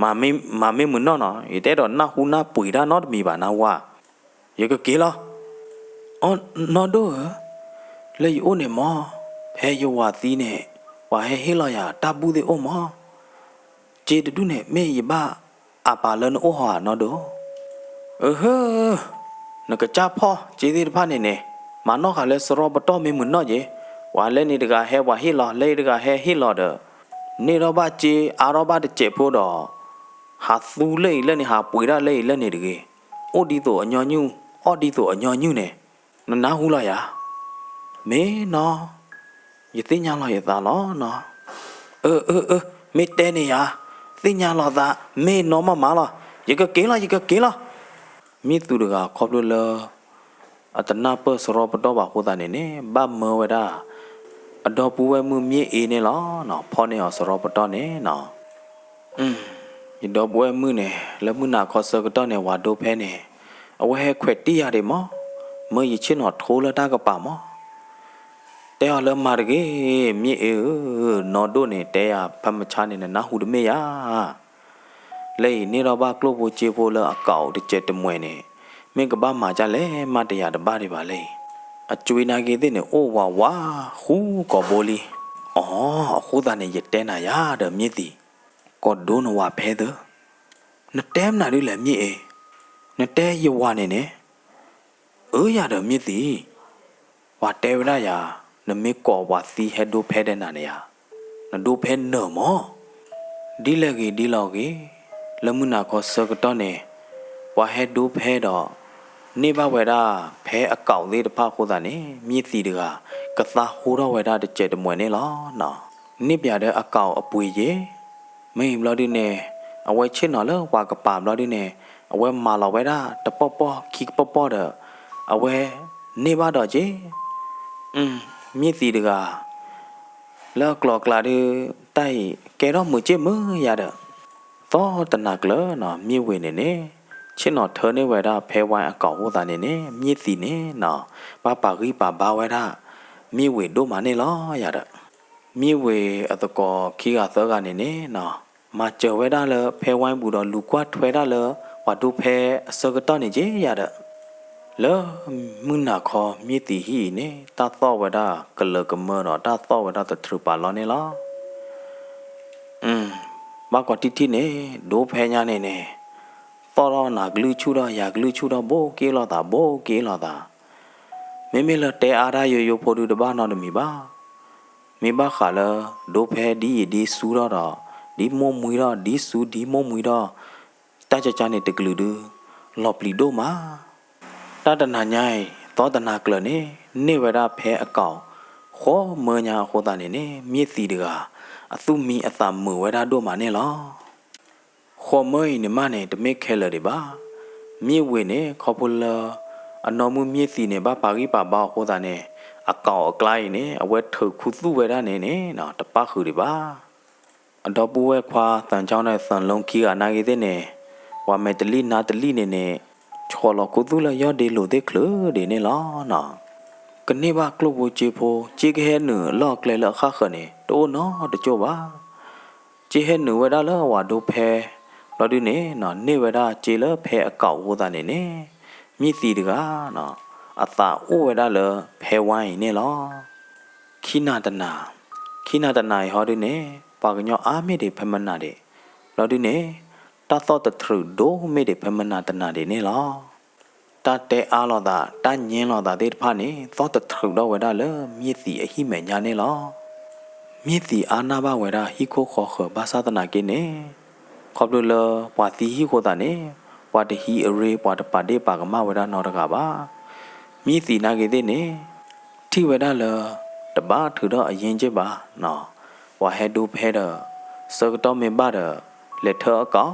မၤမ့ၢ်မုာ်နီၢ်နီၤ, ယတအဲၣ်ဒိးနၢ်ဟူနၢ်ပှ့ၤတၢ်နီတမံၤဘၣ်နၢ်ဟူဧါ, ယကက့ၤလီၤ, အၢ, နီၢ်ဒိၣ်ဧၢ, လၢယအိၣ်န့ၣ်မၢ်, ဖဲယဝၤသံန့ၣ်, ပှၤဟဲဟ့ၣ်လီၤယၤတၢ်ဘူၣ်သ့ၣ်အိၣ်မၢ် စ့တဒူၣ်န့ၣ် မ့ၢ်ယဘၣ်အပာ်လၢနအိၣ်ဟီဧါနီၢ်ဒိၣ်, အၢ, နကစၢ်ဖီၣ်စ့သ့ၣ်တဖၣ်န့ၣ်န့ၣ်, မၤနီၣ်ဃာ်လၢစရီပတီၢ်မ့ၢ်မုာ်နီၢ်က့ၤ, ပှၤလၢန့ၣ်တဂၤဟဲပှၤဟ့ၣ်လီၤ လၢအံၤတဂၤဟဲဟ့ၣ်လီၤဒီး, န့ၢ်ထီၣ်ဘၣ်စ့အါထီၣ်ဘၣ်တစဲးဖိဒီး, ဟးသူလၢအံၤလၢန့ၣ် ဟးပှ့ၤတၢ်လၢအံၤလၢန့ၣ်တဂ့ၤ, အိၣ်ဒ်သိးအညီနုၢ်, အီၣ်ဒ်သိးအညီနုၢ်န့ၣ်, နနၢ်ဟူလီၤယၤ မ့ၢ်နီၢ်, ယသ့ၣ်ညါလီၤယသးလီၤနီၤ, အၢ, အၢ, အၢ, မ့ၢ်တဲန့ၣ်ယၤ, သ့ၣ်ညါလီၤသး, မ့ၢ်နီၢ်မးမးလီၤ, ယကက့ၤလီၤ ယကက့ၤလီၤ, မ့ၢ်သုးတဂၤခီဖျိလၢ အတနၢ်ပၢၢ်စရီပတီၢ်ဘၣ်အဃိသတးန့ၣ်န့ၣ် ဘၣ်မၢဝဲဒၣ် အဒီပုၢ်ဝဲၢ်မုၣ်မ့ၢ်အ့န့ၣ်လီၤ, ဖီၣ်န့ၢ်အီၤစရီပတီၢ်န့ၣ်နီၤ ယဒီပုၢ်ဝဲၢ်မုၣ်န့ၣ် လၢမုၢ်နၤခီဆၢကတီၢ်န့ၣ် ဝၤဒိဖဲန့ၣ်, အဝဲဟဲခွဲးတံၢ်ယၤဒံးမး, မၢယဆ့ၣ်နီၤထိလၢတၢ်ကပၤမး, တဲအီၤလၢမၤတဂ့ၤ, မ့ၢ်အ့ဧၢ, နီၢ်ဒိၣ်န့ၣ် တဲယၤဖဲမဆါန့ၣ် နနၢ်ဟူတမ့ၢ်ယၤ လၢအံၤန့ၢ်ထီၣ်ဘၣ်ကျိၣ်ဖိစ့ဖိလၢအကးအိၣ်တစဲးတမှဲၤန့ၣ်, မ့ၢ်ကဘၣ်မၤဒ်လဲၣ်မးတယၤတဘၣ်ဒံးဘၣ်လၢအံၤ, အကွ့နၤက့ၤသ့ၣ်န့ၣ် အိၣ်ဝးဝးဃူကိာ်ဘိလံ, အီ, အဃိသတးန့ၣ် ယတဲနၤယၤဒီးမ့ၢ်သံး, ကီၢ်ဒိနဝၤဖဲသၢ, နတဲမနုၤဒ်လဲၣ်မ့ၢ်အ့, နတဲယဝၤန့ၣ်န့ၣ် အၢယၤဒီးမ့ၢ်သံး, ပှၤတဲဝဲဒၣ်ယၤ, နမ့ၢ်ကိးပှၤသံဟဲဒိဖဲဒီးနၤန့ၣ်ဧါ, နဒိဖဲနၢၤမး, ဒ်လဲၣ်ဂ့ၤဒ်လဲၣ်ဂ့ၤ, လၢမုၢ်နၤခီဆၢကတီၢ်န့ၣ်, ပှၤဟဲဒိဖဲဒီး, န့ၢ်ဘၣ်ဝဲဒၣ်ဖဲအကးသ့ၣ်တဖၣ်အဃိသတးန့ၣ် မ့ၢ်သံးတဂၤ, ကသါဟိထီၣ်ဝဲဒၣ်တစဲးတမှဲၤန့ၣ်လီၤ. န့ၢ်ပၠးဒီးအကးအပှ့ၤယ့ၤ မ့ၢ်ဘျီဒုန့ၣ်, အဝဲဆ့ၣ်နီၤလၢပှၤကပၤဘျီဒုန့ၣ်, အဝဲမၤလီၤဝဲဒၣ်တပီၢ်ပီၢ်ခံကပီၢ်ပီၢ်ဒီး, အဝဲန့ၢ်ဘၣ်ဒီးက့ၤ, မ့ၢ်သံးတဂၤ, လၢအကျိၤအကျဲဒု, တၢ်အံၤကဲထီၣ်မုာ်စ့ၢ်မုာ်ယၤဒီး, သီတနၤကျၢၤနီၤ မ့ၢ်ဝ့ၤန့ၣ်န့ၣ်, ဆ့ၣ်နီၤထၢန့ၢ်ဝဲဒၣ်ဖဲဝါအကးအိၣ်သးန့ၣ်န့ၣ် မ့ၢ်သံးန့ၣ်နီၤ, ဘၣ်ပာ်ဂံၢ်ပာ်ဘါဝဲဒၣ်, မ့ၢ်ဝ့ၤဒိၣ်မးန့ၣ်လီၤယၤဒီး မ့ၢ်ဝ့ၤအသကိးခံဂၤသၢဂၤန့ၣ်န့ၣ်နီၤ, မၤစၢၤဝဲဒၣ်လၢဖဲဝါပူၤဒီးလူၤကွၢ်ထွဲဒၣ်လၢပှၤဒိဖဲအဆၢကတီၢ်န့ၣ်က့ၤယၤဒီး, လၢမုၢ်နၤခီမ့ၢ်သံးဟံၣ်အံၤန့ၣ် တၢ်သီၣ်ဝဲဒၣ်ကလၢၤကမၢဒီးတၢ်သီၣ်ဝဲဒၣ်သထြုးပာ်လီၤန့ၣ်လီၤ. ဘၣ်ကွၢ်ထံထံန့ၣ် ဒိဖဲညါန့ၣ်န့ၣ်, သီၣ်ထီၣ်နၤကလုၢ်ဆူၣ်ထီၣ် ယၤကလုၢ်ဆူၣ်ထီၣ်ဘိက့လိာ်သး ဘိက့လိာ်သး, မ့မ့ၢ်လၢတဲအါတၢ်ယိယိဖိဒုတဘၣ်နီတမံၤဘၣ်. မ့ၢ်ဘၣ်ဃးလၢ ဒိဖဲဒ်ယံာ်ဒ်ဆူထီၣ်ဒီး, ဒ်မိၢ်မှံထီၣ် ဒ်ဆူဒ်မိၢ်မှံထီၣ်, တၢ်ကကါန့ၣ်တကလုာ်ဒု, လီၤပျံၤဒိၣ်မး တၢ်တနၤညါအံၤ သီတနၤကျၢၤန့ၣ် န့ၢ်ဝဲဒၣ်ဖဲအကး ဃီမၢညါအဃိသတးန့ၣ်န့ၣ် မ့ၢ်သံးတဂၤ အသူၣ်မံအသးမုာ်ဝဲဒၣ်ဒိၣ်မးန့ၣ်လီၤ. ဃီမၢအံၤန့ၣ်မးန့ၣ် တမ့ၢ်ခဲလၢာ်ဒံးဘၣ်. မ့ၢ်ဝ့ၤန့ၣ် ခီဖျိလၢ အနီၢ်မုၣ်မ့ၢ်သံးန့ၣ် ဘၣ်ပာ်ဂံၢ်ပာ်ဘါအဃိသတးန့ၣ် အကးအကျါအံၤန့ၣ် အဝဲထုးခူသူၣ်ဝဲဒၣ်န့ၣ်န့ၣ် တပၣ်ဃုာ်ဒံးဘၣ်. အဒီပုၢ်ဝဲၢ်ခွါသၢကၠီန့ၣ် သၢလိခံဂၤနာ်ဂ့ၤသ့ၣ်န့ၣ် ပှၤမဲာ်တလံၣ်နါတလံၣ်န့ၣ်န့ၣ် ဆှီလီၤခူသူၣ်လၢယီၢ်ဒ့လိာ်သ့ၣ်ချုးဒံးန့ၣ်လီၤ. ကန့ၢ်ဘၣ်ကျိၣ်ဖိစ့ဖိ စ့ကဟဲနုာ်လီၢ်အကျဲလၢအဃၣ်ဃၢၤန့ၣ် တအိၣ်နီတကၠိၢ်ဘၣ်. စ့ဟဲနုာ်ဝဲဒၣ်လၢအဝၤဒိဖဲ ဘျီဒုန့ၣ် န့ၢ်ဝဲဒၣ်စ့လၢဖဲအကးအဃိသတးန့ၣ်န့ၣ် မ့ၢ်သံးတဂၤ အသးအိၣ်ဝဲဒၣ်လၢဖဲဝါအံၤန့ၣ်လီၤ. ခံနၤတနၤ, ခံနၤတနၤအံၤဟီဒုန့ၣ် ပှၤကညီအါမ့ၢ်ဒံးဖဲမနၤဒံး, ဘျီဒုန့ၣ် တၢ်သီၣ်သထြုးဒိၣ်မ့ၢ်ဒံးဖဲမနၤတနၤဒံးန့ၣ်လီၤ. တၢ်တဲအါလိာ်သး တၢ်ညဲလိာ်သးသ့ၣ်တဖၣ်န့ၣ် သီၣ်သထြုးထီၣ်ဝဲဒၣ်လၢမ့ၢ်သံးအဟံၣ်မဲာ်ညါန့ၣ်လီၤ. မ့ၢ်သံးအါနၢ်ဘၣ်ဝဲဒၣ်ဟံၣ်ခိၣ်ဃီဃၢၤဘၣ်ဆၣ်သနာ်က့န့ၣ် ခီဖျိလၢပှၤသံဟံၣ်အဃိသတးန့ၣ် ပှၤတဟံးအရ့ ပှၤတပာ်ဒ့ၣ်ပာ်ကမၣ်ဝဲဒၣ်နီတဂၤဘၣ်. မၠိၣ်သံၣ်နာ်က့ၤသ့ၣ်န့ၣ် ထံၣ်ဝဲဒၣ်လၢ တဘၣ်ထုးထီၣ်အယ့ၢ်က့ၤဘၣ်နီၤ, ပှၤဟဲဒိဖဲဒီး ဆၢကတီၢ်မ့ၢ်ဘၣ်ဒီး လဲၤထၢအကီၢ်,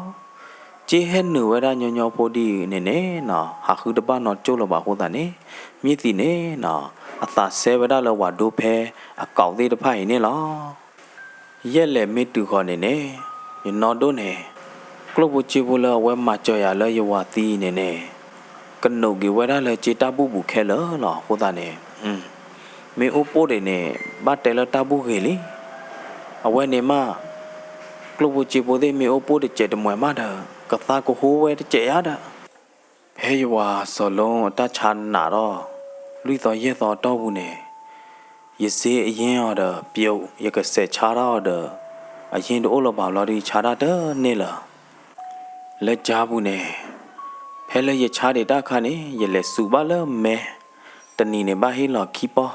က့ဟဲနုာ်ဝဲဒၣ်ညီညီဖိဒ်အံၤန့ၣ်န့ၣ်နီၤ ဟးဃုတဘၣ်နီတကၠိၢ်လၢၤဘၣ်အဃိသတးန့ၣ် မၠိၣ်သံၣ်န့ၣ်နီၤ အသးစဲဝဲဒၣ်လၢပှၤဒိဖဲအကီၢ်သ့ၣ်တဖၣ်အံၤန့ၣ်လီၤ. ယဲၢ်လဲၣ်မ့ၢ်တုၤဃီၤန့ၣ်န့ၣ် ယနီၢ်ဒိၣ်န့ၣ် ကျိၣ်ဖိစ့ဖိလၢအဝဲမၤစၢၤယၤလၢယဝၤသံအံၤန့ၣ်န့ၣ် ကနိးက့ၤဝဲဒၣ်လၢက့တၢ်ဘူၣ်ဘူးခဲလၢာ်လီၤ. အဃိသတးန့ၣ် မ့ၢ်အိၣ်ပိၢ်ဒံးန့ၣ် ဘၣ်တဲလၢတၢ်ဘူၣ်ဂ့ၤလံ. အဝဲန့ၣ်မး ကျိၣ်ဖိစ့ဖိသ့ၣ်မ့ၢ်အိၣ်ပိၢ်တစဲးတမှဲးမးဒီး ကသါကဟိဝဲတစဲးယါဒီး ဖဲယဝၤစီၤလိအတၢ်ဆါနးထီၣ် လွံၢ်သီယဲၢ်သီအတီၢ်ပူၤန့ၣ် ယစ့အယ့ၢ်အီၤဒီးပျိး ယကစဲးဆါတၢ်အီၤဒီး အယ့ၢ်တအိၣ်လၢၤဘၣ်ဘျီဒီး ယဆါတၢ်တန့ၢ်လၢၤ လၢကၠါပူၤန့ၣ် ဖဲလၢယဆါဒံးတၢ်အခါန့ၣ် ယလဲၤစူးဘၣ်လၢမဲ တနံၤန့ၣ်ဘၣ်ဟ့ၣ်လီၤခံပီၢ်,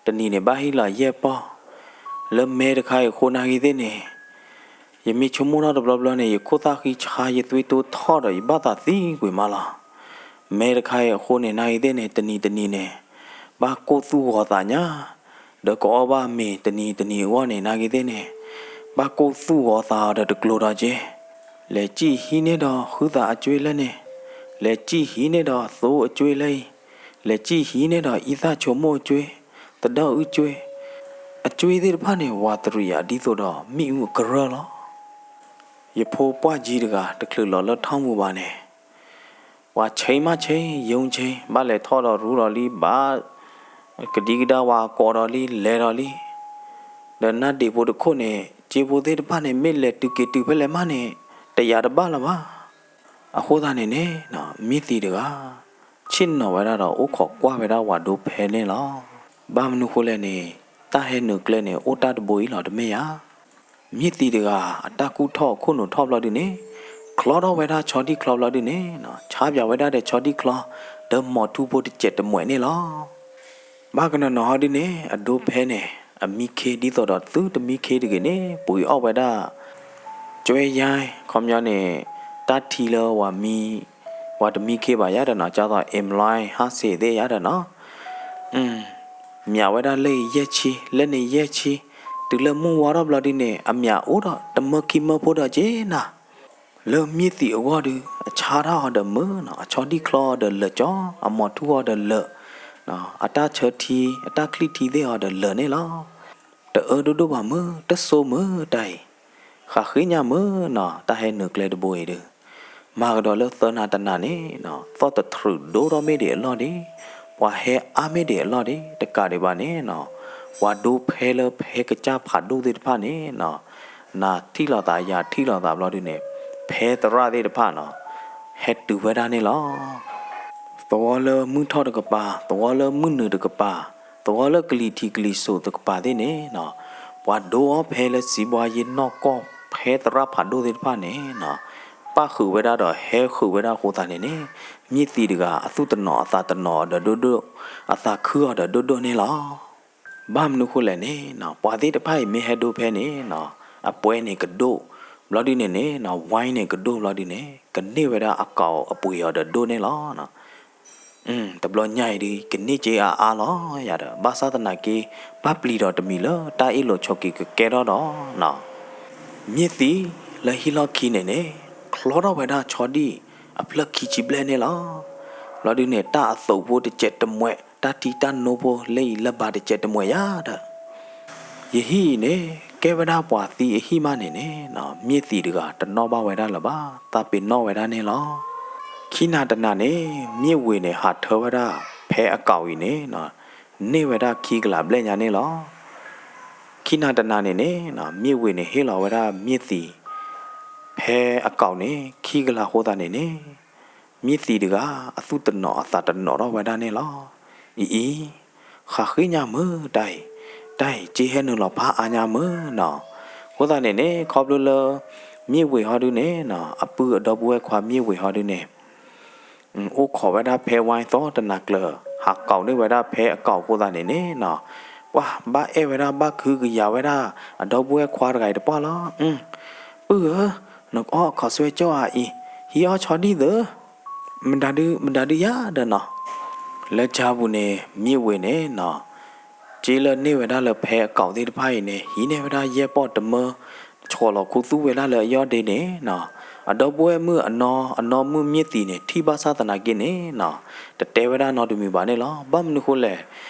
တနံၤန့ၣ်ဘၣ်ဟ့ၣ်လီၤယဲၢ်ပီၢ်, လၢမဲတခါအံၤအဃိနာ်က့ၤသ့ၣ်န့ၣ် ယမ့ၢ်ဆိကမိၣ်ထီၣ်တဘျီဘျီန့ၣ် ယခိၣ်သၣ်ဃံဆါ ယသွံၣ်တိၢ်ထီၣ်ဒီး ယဘၣ်သးသံကွံာ်မးလီၤ. မဲတခါအံၤအဃိန့ၣ် နာ်က့ၤသ့ၣ်န့ၣ် တနံၤတနံၤန့ၣ် ဘၣ်ကိၢ်သူၣ်ဂီၤသးညါ, ဒီးကအီၣ်ဘၣ်မ့ၤတနံၤတနံၤအဂီၢ်န့ၣ် နာ်က့ၤသ့ၣ်န့ၣ် ဘၣ်ကိၢ်သူၣ်ဂီၤသးအီၤဒီးတကျိၤဒီးက့ လဲၤစံၣ်ဟံးန့ၢ်ဒီးဟုသးအကၠွ့လဲၣ်န့ၣ်, လဲၤစံၣ်ဟံးန့ၢ်ဒီးသိအကၠွ့လဲၣ်အံၤ, လဲၤစံၣ်ဟံးန့ၢ်ဒီးအံသၣ်ဆိကမိၣ်အကၠွ့, သဒၢအုကၠွ့, အကၠွ့သ့ၣ်တဖၣ်န့ၣ် ဝးတရံးယၤဒ်သိးဒီးမ့ၣ်အူအကရၢၢ်လီၤ. ယဖိပှၢ်ကၠံတဂၤ တချုးလီၤလၢထီၣ်မူဘၣ်န့ၣ် ပှၤဆ့မးဆ့ ယိဆ့ ဘၣ်လဲၤထီၣ်ဒီးရူဒီးလံ ဘၣ် ကဒံကဒါဝၤကိးဒီးလံ လဲၤဒီးလံ. ဒီးနၢ်ဒံးဖိတခိၣ်န့ၣ် ကၠ့ဖိသ့ၣ်တဖၣ်န့ၣ် မ့ၢ်လဲၤတုၤက့ၤတုၤဖဲလဲၣ်မးန့ၣ် တယာ်တဘၣ်လၢၤဘၣ်. အဃိသတးန့ၣ်န့ၣ် မ့ၢ်သံးတဂၤ ဆ့ၣ်နီၤဝဲဒၣ်ဒီးအိၣ်ခိးကွၢ်ဝဲဒၣ်ဝၤဒိဖဲန့ၣ်လီၤ. ဘၣ်မနုၤဃိလဲၣ်န့ၣ် တၢ်ဟဲနုာ်ကျဲန့ၣ် အိၣ်တၢ်တဘိအံၤလီၤတမ့ၢ်ဧါ. မ့ၢ်သံးတဂၤ အတၢ်ကူၣ်ထီၣ်အခိၣ်နူာ်ထီၣ်ဘျီဒုန့ၣ် ချီထီၣ်ဝဲဒၣ်ဆီဒံၣ်ချီဘျီဒုန့ၣ် ဆါပၠးဝဲဒၣ်ဒီးဆီဒံၣ်ချီ ဒီးမိၢ်ထူဖိတစဲးတမှဲးန့ၣ်လီၤ. ဘၣ်ကနီၤနီၤဟီဒုန့ၣ် အဒိဖဲန့ၣ် အမံခ့ဒ်သိးဒီးသုတမံခ့တဂ့ၤန့ၣ် ပှ့ၤအီၣ်ဝဲဒၣ် ကၠွဲယါ ခီပညီန့ၣ် တၢ်ထံလၢဝၤမံ ဝၤတမံခ့ဘၣ်ယါဒီးနီၤ ကၢ်သိး အ့ၣ်မလွဲ ဟါစ့သ့ၣ်ယါဒီးနီၤ မၠးဝဲဒၣ်လၢယဲၢ်ဆံ လၢန့ၣ်ယဲၢ်ဆံ တုၤလၢမုၢ်ဝါထီၣ်ဘျီဒုန့ၣ် အမၠးအိၣ်ဒီးတမၢခံမၢဖိဒီးက့နၤ လၢမ့ၢ်သံးအဂီၢ်ဒု အဆါတၢ်အီၤဒီးမုာ်နီၤ အဆီဒံၣ်ချီအီၤဒီးလၢာ်ကၠီ အမိၢ်ထူအီၤဒီးလၢာ် အတၢ်ဆၢထံ အတၢ်ချံၣ်ထံသ့ၣ်အီၤဒီးလၢာ်န့ၣ်လီၤ. တအၢဒိၣ်ဒိၣ်ဘၣ်မုၢ် တစိမုၢ်တၢ်အံၤ ဃးဃ့ညါမုၢ်နီၤ တၢ်ဟဲနုာ်ကျဲတဘိအံၤဒု မၤကဒီးလၢသၢနၤတနၤန့ၣ်နီၤ သီၣ်တထြုးဒိၣ်ထီၣ်မ့ၢ်ဒံးအလီၢ်ဒံး ပှၤဟဲအါမ့ၢ်ဒံးအလီၢ်ဒံး တကးဒံးဘၣ်န့ၣ်နီၤ ပှၤဒိဖဲလၢဖဲကစၢ်ဖးဒိၣ်သ့ၣ်တဖၣ်န့ၣ်နီၤ နၤထံၣ်လိာ်သးယၤထံၣ်လိာ်သးဘျီဒုန့ၣ် ဖဲသရၣ်သ့ၣ်တဖၣ်နီၤ ဟဲတုၤဝဲဒၣ်န့ၣ်လီၤ. သဝီလၢမုၢ်ထီၣ်တကပၤ သဝီလၢမုၢ်နုာ်တကပၤ သဝီလၢကလံၤထံးကလံၤစိးတကပၤသ့ၣ်န့ၣ်နီၤ ပှၤဒိအီၤဖဲလၢစံးဘှါယ့နီၢ်ကီၢ် ဖဲသရၣ်ဖးဒိၣ်သ့ၣ်တဖၣ်န့ၣ်နီၤ ပၣ်ဃုာ်ဝဲဒၣ်ဒီးဟဲဃုာ်ဝဲဒၣ်အဃိသတးန့ၣ်န့ၣ် မ့ၢ်သံးတဂၤ အသူၣ်တနီၤအသးတနီၤအီၤဒီးဒိၣ်ဒိၣ် အသးခုအီၤဒီးဒိၣ်ဒိၣ်န့ၣ်လီၤ. ဘၣ်မနုၤဃိလဲၣ်န့ၣ်နီၤ ပှၤသ့ၣ်တဖၣ်အံၤမ့ၢ်ဟဲဒိဖဲန့ၣ်နီၤ အပွဲန့ၣ်ကဒိၣ် ဘျီဒုန့ၣ်န့ၣ်နီၤ ဝါန့ၣ်ကဒိၣ်ဘျီဒုန့ၣ် ကန့ၢ်ဝဲဒၣ်အကီးအပှ့ၤအီၤဒီးဒိၣ်န့ၣ်လီၤ. တဘျီညါအံၤဒု ကန့ၢ်က့အါအါလီၤယၤဒီး ဘၣ်ဆၣ်သနာ်က့ ဘၣ်ပျံၤဒီးတမံၤလၢတၢ်အ့ၣ်လိာ်ဆိးက့ၤကကဲထီၣ်ဒီးနီၤ မ့ၢ်သံးလၢဟံၣ်လီၢ်ခံန့ၣ်န့ၣ် ချီထီၣ်ဝဲဒၣ်ဆီဒံၣ်အဖျၢၣ်ခံဆံဘျဲၣ်န့ၣ်လီၤ. ဘျီဒုန့ၣ် တၢ်အသိးဖိတစဲးတမှဲး တၢ်ထံတၢ်နိဖိလၢအံၤလၢၤဘၣ်တစဲးတမှဲးယါဒီး ယဟံၣ်အံၤန့ၣ် ကဲဝဲဒၣ်ပှၤသံအဟံၣ်မးန့ၣ်န့ၣ်နီၤ မ့ၢ်သံးတဂၤတနီၣ်ဘၣ်ဝဲဒၣ်လၢၤဘၣ် သးပ့ၤနီၣ်ဝဲဒၣ်န့ၣ်လီၤ. ခံနၤတနၤန့ၣ် မ့ၢ်ဝ့ၤန့ၣ် ဟးထၢဝဲဒၣ် ဖဲအကီးအံၤန့ၣ်နီၤ န့ၢ်ဝဲဒၣ်ခံကလးဘျဲၣ်ညါန့ၣ်လီၤ. ခံနၤတနၤန့ၣ်န့ၣ်နီၤ မ့ၢ်ဝ့ၤန့ၣ်ဟ့ၣ်လီၤဝဲဒၣ်မ့ၢ်သံး ဖဲအကီးန့ၣ် ခံကလးအဃိသတးန့ၣ်န့ၣ် မ့ၢ်သံးတဂၤ အသူၣ်တနီၤအသးတနီၤထီၣ်ဝဲဒၣ်န့ၣ်လီၤ. အံၤအံၤ ဃးဃ့ညါမုၢ်တၢ်အံၤ, တၢ်အံၤက့ဟဲနုာ်လီၤဖးအါညါမုၢ်နီၤ. အဃိသတးန့ၣ်န့ၣ် ခီဖျိလၢ မ့ၢ်ဝ့ၤဟီဒုန့ၣ်နီၤ အပုၢ်အဒီပုၢ်ဝဲၢ်ခွါမ့ၢ်ဝ့ၤဟီဒုန့ၣ် အိၣ်ခိးဝဲဒၣ်ဖဲဝါသီတနၤကျၢၤ ဟးကိးန့ၢ်ဝဲဒၣ်ဖဲအကီးအဃိသတးန့ၣ်န့ၣ်နီၤ ပှၢ်ဘၣ်အဲၣ်ဝဲဒၣ်ဘၣ်ခုကယာ်ဝဲဒၣ် အဒီပုၢ်ဝဲၢ်ခွါတဂၤအံၤတပှၢ်လီၤ. ပုၢ်ဧၢ, နကအီၣ်အခီၣ်စွဲကၠီအအံၤ, ဟံးအီၣ်ဆီဒံၣ်သၢ မတၤဒု မတၤဒုယၤဒီးနီၤ, လၢကၢ်ပူၤန့ၣ် မၠ့ၣ်ဝ့ၤန့ၣ်နီၤ, ကၠ့လၢန့ၢ်ဝဲဒၣ်လၢဖဲအကီးသ့ၣ်တဖၣ်အံၤန့ၣ် ဟံးန့ၢ်ဝဲဒၣ်ယဲၢ်ပီၣ်တမၢ, ဆီၣ်လီၤခူသူၣ်ဝဲဒၣ်လၢအယီၢ်ဒ့န့ၣ်နီၤ, အဒီပုၢ်ဝဲၢ်မုၣ်အနီ အနီၢ်မုၣ်မၠ့ၣ်သံးန့ၣ် ထံၣ်ဘၣ်ဆၣ်သနာ်က့န့ၣ်နီၤ, တတဲဝဲဒၣ်နီတမံၤဘၣ်န့ၣ်လီၤ. ဘၣ်မနုၤဃိလဲၣ်,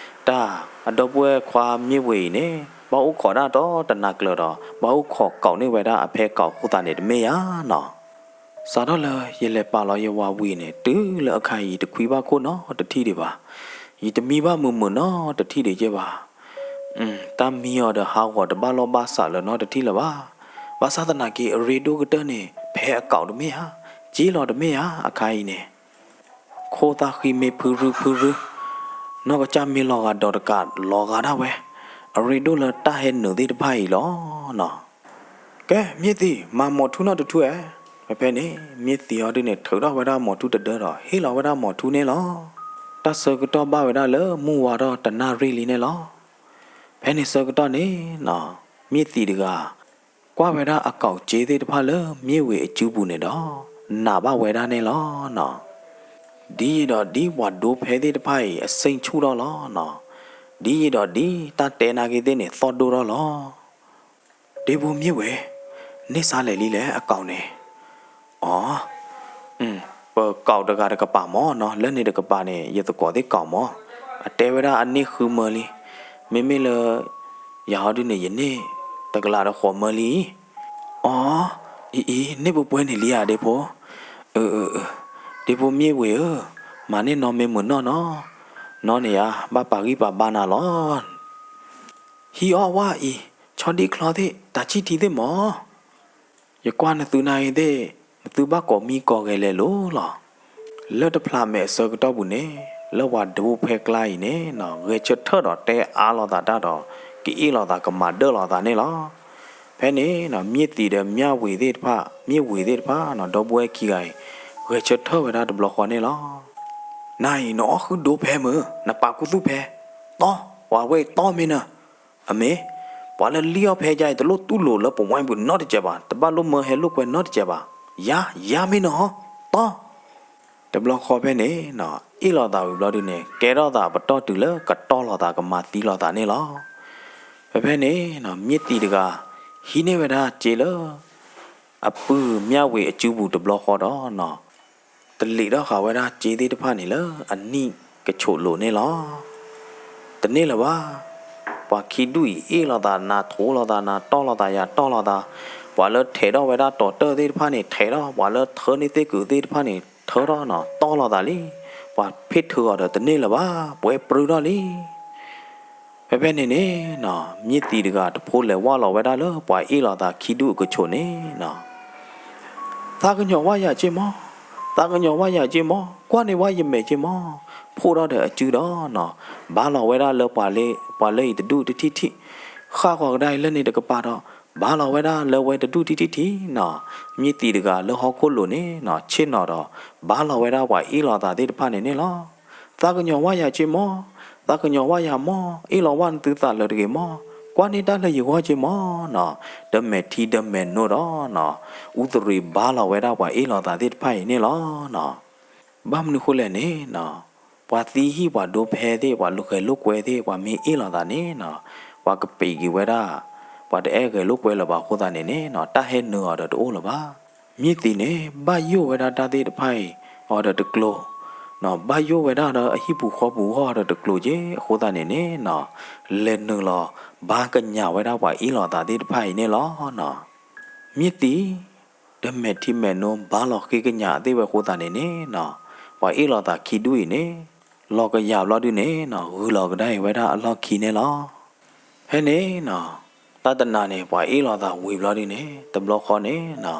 တၢ်အဒီပုၢ်ဝဲၢ်ခွါမၠ့ၣ်ဝ့ၤအံၤန့ၣ် ဘၣ်အိၣ်ခိးဒၣ်ဒီးတနၤကျၢၤဒီး ဘၣ်အိၣ်ခိးကိးန့ၢ်ဝဲဒၣ်အဖဲကိးအဃိသတးန့ၣ် တမ့ၢ်ယၤနီၤ. စးထီၣ်လၢယလဲၤပာ်လီၤယဝၤဝံၤန့ၣ် တုၤလၢအခါအံၤ ယတခွံဘၣ်ခိၣ်နီတထံၣ်ဒံးဘၣ်. ယတမံဘၣ်မုာ်မုာ်နီတထံၣ်ဒံးက့ဘၣ်. တၢ်မံအီၤဒီးဟးဂီၤတဘၣ်လီၢ်ဘၣ်စးလၢၤနီတထံၣ်လၢၤဘၣ်. ဘၣ်ဆၣ်သနာ်က့ အရ့ဒိၣ်ကတၢၢ်န့ၣ် ဖဲအကိးတမ့ၢ်ဧါ, ကၠ့လီၤတမ့ၢ်ဧါ အခါအံၤန့ၣ် ခိၣ်သၣ်ဃံမ့ၢ်ဖုရူဖုရူ, နီၢ်ကစၢ်မ့ၢ်လီၤဂာ်ဒီးတကးလီၤဂာ်ဒၣ်ဝဲ, အရ့ဒိၣ်လၢတၢ်ဟဲနုာ်သ့ၣ်တဖၣ်အံၤလီၤနီၤ. ကဲ မၠ့ၣ်သံး မၤမိာ်ထူနီၣ်တထူဧါ. ဖဲဖဲန့ၣ် မၠ့ၣ်သံးအီၤဒုန့ၣ် ထုးထီၣ်ဝဲဒၣ်မိာ်ထူတဒၢဒီး ဟ့ၣ်လီၤဝဲဒၣ်မိာ်ထူန့ၣ်လီၤ. တၢ်ဆၢကတီၢ်ဘၣ်ဝဲဒၣ်လၢမုၢ်ဝါထီၣ်တနၣ်ရံၣ်လံန့ၣ်လီၤ. ဖဲန့ၣ်ဆၢကတီၢ်န့ၣ်နီၤ, မၠ့ၣ်သံးတဂၤ ကွၢ်ဝဲဒၣ်အကိးကၠ့သ့ၣ်တဖၣ်လၢမၠ့ၣ်ဝ့ၤအစုပူၤန့ၣ်ဒီး နာ်ဘၣ်ဝဲဒၣ်န့ၣ်လီၤနီၤ. ဒ်ယံာ်ဒီးဒ်ပှၤဒိဖဲသ့ၣ်တဖၣ်အံၤ အစ့ၣ်ဆူၣ်ထီၣ်လီၤနီၤ. ဒ်ယံာ်ဒီးဒ်တၢ်တဲနာ်က့သ့ၣ်န့ၣ် သီၣ်ဒိၣ်ထီၣ်လီၤ. ဒ့ဖိမၠ့ၣ်ဝ့ၤ, န့ၢ်စါလဲၣ်လံလဲၣ်အကိးန့ၣ်. အိ, ပကိးတဂၤတကပၤမၢ်နီၤ, လၢန့ၣ်တကပၤန့ၣ် ယသကိးသ့ၣ်ကိးမၢ်. အတဲဝဲဒၣ်အန့ၢ်ဃုမၢလံ. မ့မ့ၢ်လၢ ယၤဟီဒုန့ၣ် ယန့ၢ်တကလးဒီးဃိးမၢလံ. အိ, အံၤအံၤ န့ၢ်ပှဲၤပှဲၤန့ၣ်လံဧါဒ့ဖိ. အၢ အၢ အၢ, ဒ့ဖိမၠ့ၣ်ဝ့ၤဧၢ, မၤန့ၢ်နီၢ်မ့ၢ်မုာ်နီၢ်နီၤ. နီၢ်န့ၣ်ဧါ ဘၣ်ပာ်ဂံၢ်ပာ်ဘါနၤလီၤ. ဟံးအီၣ်ဝဲအံၤ, ဆီဒံၣ်ချီသ့ၣ်, တၢ်ဆံၣ်ထံသ့ၣ်မၢ်. ယကွၢ်နသုနၤအံၤသ့ၣ်, နသုဘၣ်ကိးမံကိးဂဲၤလဲၤလိၤလီၤ. လၢတဖျးမဲာ်အဆၢကတီၢ်ပူၤန့ၣ်, လၢပှၤဒိဖဲကျါအံၤန့ၣ်နီၤ, ဂဲၤဆၢထၢၣ်ဒီးတဲအါလိာ်သးတၢ်ဒီး ကအ့ၣ်လိာ်သးကမၤဒၢၣ်လိာ်သးန့ၣ်လီၤ. ဖဲန့ၣ်နီၤ, မၠ့ၣ်သံးဒီးမၠ့ၣ်ဝ့ၤသ့ၣ်တဖၣ်, မၠ့ၣ်ဝ့ၤသ့ၣ်တဖၣ်နီၤ, ဒီပုၢ်ဝဲၢ်ခံဂၤအံၤ ဂဲၤဆၢထၢၣ်ဝဲဒၣ်တဘျီဃီန့ၣ်လီၤ. နၤအံၤ နအီၣ်ဃုာ်ဒိဖဲမုၢ်, နပာ်ခူသူၣ်ဖဲ, တီ, ပှၤဝဲအံၤတီမ့ၢ်နၤ. အမ့ၢ်, ပှၤလၢလံၣ်အီၣ်ဖဲယါအံၤ တလိၣ်တူၢ်လိာ်လၢပဝဲပူၤနီတစဲးဘၣ်, တဘၣ်လိၣ်မၢဟဲလိာ်ကွဲနီတစဲးဘၣ်. ယၤ, ယၤမ့ၢ်နဟီ, တီ. တဘျီဃီဖဲန့ၣ်နီၤ, အ့ၣ်လိာ်သးဝံၤဘျီဒုန့ၣ် ကဲထီၣ်သးပတီၢ်တုၤလၢကတီၢ်လိာ်သးကမၤသံလိာ်သးန့ၣ်လီၤ. ဖဲဖဲန့ၣ်နီၤ, မၠ့ၣ်သံးတဂၤ ဟံးန့ၢ်ဝဲဒၣ်စ့လၢ အပုၢ်မၠ့ၣ်ဝ့ၤအစုပူၤတဘျီဃီဒီးနီၤ, တလံးထီၣ်ဃာ်ဝဲဒၣ်စ့သ့ၣ်တဖၣ်န့ၣ်လၢအနံၣ်ကဆိးလိာ်န့ၣ်လီၤ. တန့ၢ်လၢၤဘၣ်. ပှၤခံဒူၣ်အံၤ အ့ၣ်လိာ်သးနၤ ထိးလိာ်သးနၤ တီၢ်လိာ်သးယၤ တီၢ်လိာ်သး, ပှၤလၢထဲးထီၣ်ဝဲဒၣ်တီၤတၢၢ်သ့ၣ်တဖၣ်န့ၣ် ထဲးထီၣ်, ပှၤလၢထၢန့ၢ်သ့ၣ်ကုာ်သ့ၣ်တဖၣ်န့ၣ် ထၢထီၣ်နီၤ တီၢ်လိာ်သးလံ. ပှၤဖ့ၣ်ထုးအီၤဒီးတန့ၢ်လၢၤဘၣ်, ပှဲၤပြူထီၣ်လံ. ဖဲဖဲန့ၣ်န့ၣ်နီၤ, မၠ့ၣ်သံးတဂၤတဖိလဲၤဝၢ်လီၤဝဲဒၣ်လၢ ပှၤအ့ၣ်လိာ်သးခံဒူၣ်အကဆိးန့ၣ်နီၤ, သးကညီၤဝဲယၤက့မၢ်, သးကညီၤဝဲယၤက့မၢ်, ကွၢ်န့ၢ်ဝဲယမဲာ်က့မၢ်, ဖှိၣ်ထီၣ်ဒီးအစုဒီးနီၤ, ဘါလီၤဝဲဒၣ်လၢပှၤလၢ, ပှၤလၢအံၤတဒူၣ်တထံၣ်ထံၣ်, ဃၣ်ဃီၤကဒါအံၤလၢန့ၣ်တကပၤဒီး, ဘါလီၤဝဲဒၣ်လၢဝဲတဒူၣ်တထံၣ်ထံၣ်နီၤ, မၠ့ၣ်သံးတဂၤလၢဟီၣ်ခိၣ်လိၤန့ၣ်နီၤ, ဆ့ၣ်နီၤဒီး, ဘါလီၤဝဲဒၣ်ပှၤအ့ၣ်လိာ်သးသ့ၣ်တဖၣ်န့ၣ်န့ၣ်လီၤ. သးကညီၤဝဲယၤက့မၢ်, သးကညီၤဝဲယၤမၢ်, အ့ၣ်လိာ်ဝဲနသုသးလၢၤတဂ့ၤမၢ်, ကွၢ်န့ၢ်တၢ်လၢယဂီၢ်က့မၢ်နီၤ, ဒီးမဲာ်ထံဒီးမဲာ်နိဒီးနီၤ, အူသရံးဘါလီၤဝဲဒၣ်ပှၤအ့ၣ်လိာ်သးသ့ၣ်တဖၣ်အံၤန့ၣ်လီၤနီၤ. ဘၣ်မနုၤဃိလဲၣ်န့ၣ်နီၤ, ပှၤသံဟံၣ်ပှၤဒိဖဲသ့ၣ် ပှၤလိာ်ဃဲၤလိာ်ကွဲသ့ၣ် ပှၤမ့ၢ်အ့ၣ်လိာ်သးန့ၣ်နီၤ, ပှၤကပံာ်က့ၤဝဲဒၣ်, ပှၤတအဲၣ်ဂဲၤလိာ်ကွဲလၢၤဘၣ်အဃိသတးန့ၣ်န့ၣ်နီၤ, တၢ်ဟဲနုာ်အီၤဒီးတအိၣ်လၢၤဘၣ်. မၠ့ၣ်သံးန့ၣ် ဘၣ်ယိၣ်ဝဲဒၣ်တၢ်သ့ၣ်တဖၣ်အံၤ အီၤဒီးတကျိၤ, ဘၣ်ယိၣ်ဝဲဒၣ်ဒီးအဟံၣ်ပူၤဃီပူၤအီၤဒီးတကျိၤက့ အဃိသတးန့ၣ်န့ၣ်နီၤ, လဲၤနုာ်လီၤဘါကညးဝဲဒၣ်ပှၤအ့ၣ်လိာ်သးသ့ၣ်တဖၣ်အံၤန့ၣ်လီၤနီၤ. မၠ့ၣ်သံး ဒီးမဲာ်ထံမဲာ်နိဘါလီၤဃ့ကညးသ့ၣ်ဝဲအဃိသတးန့ၣ်န့ၣ်နီၤ, ပှၤအ့ၣ်လိာ်သးခံဒူၣ်အံၤန့ၣ် လီၤကယၤဘျီဒုန့ၣ်နီၤ, ဂုာ်လီၤကဒါအံၤဝဲဒၣ်အလီၢ်ခံန့ၣ်လီၤ. ဖဲန့ၣ်နီၤ, တၢ်တနၤန့ၣ် ပှၤအ့ၣ်လိာ်သးဝံၤဘျီဒုန့ၣ် တဘျီဃီန့ၣ်နီၤ,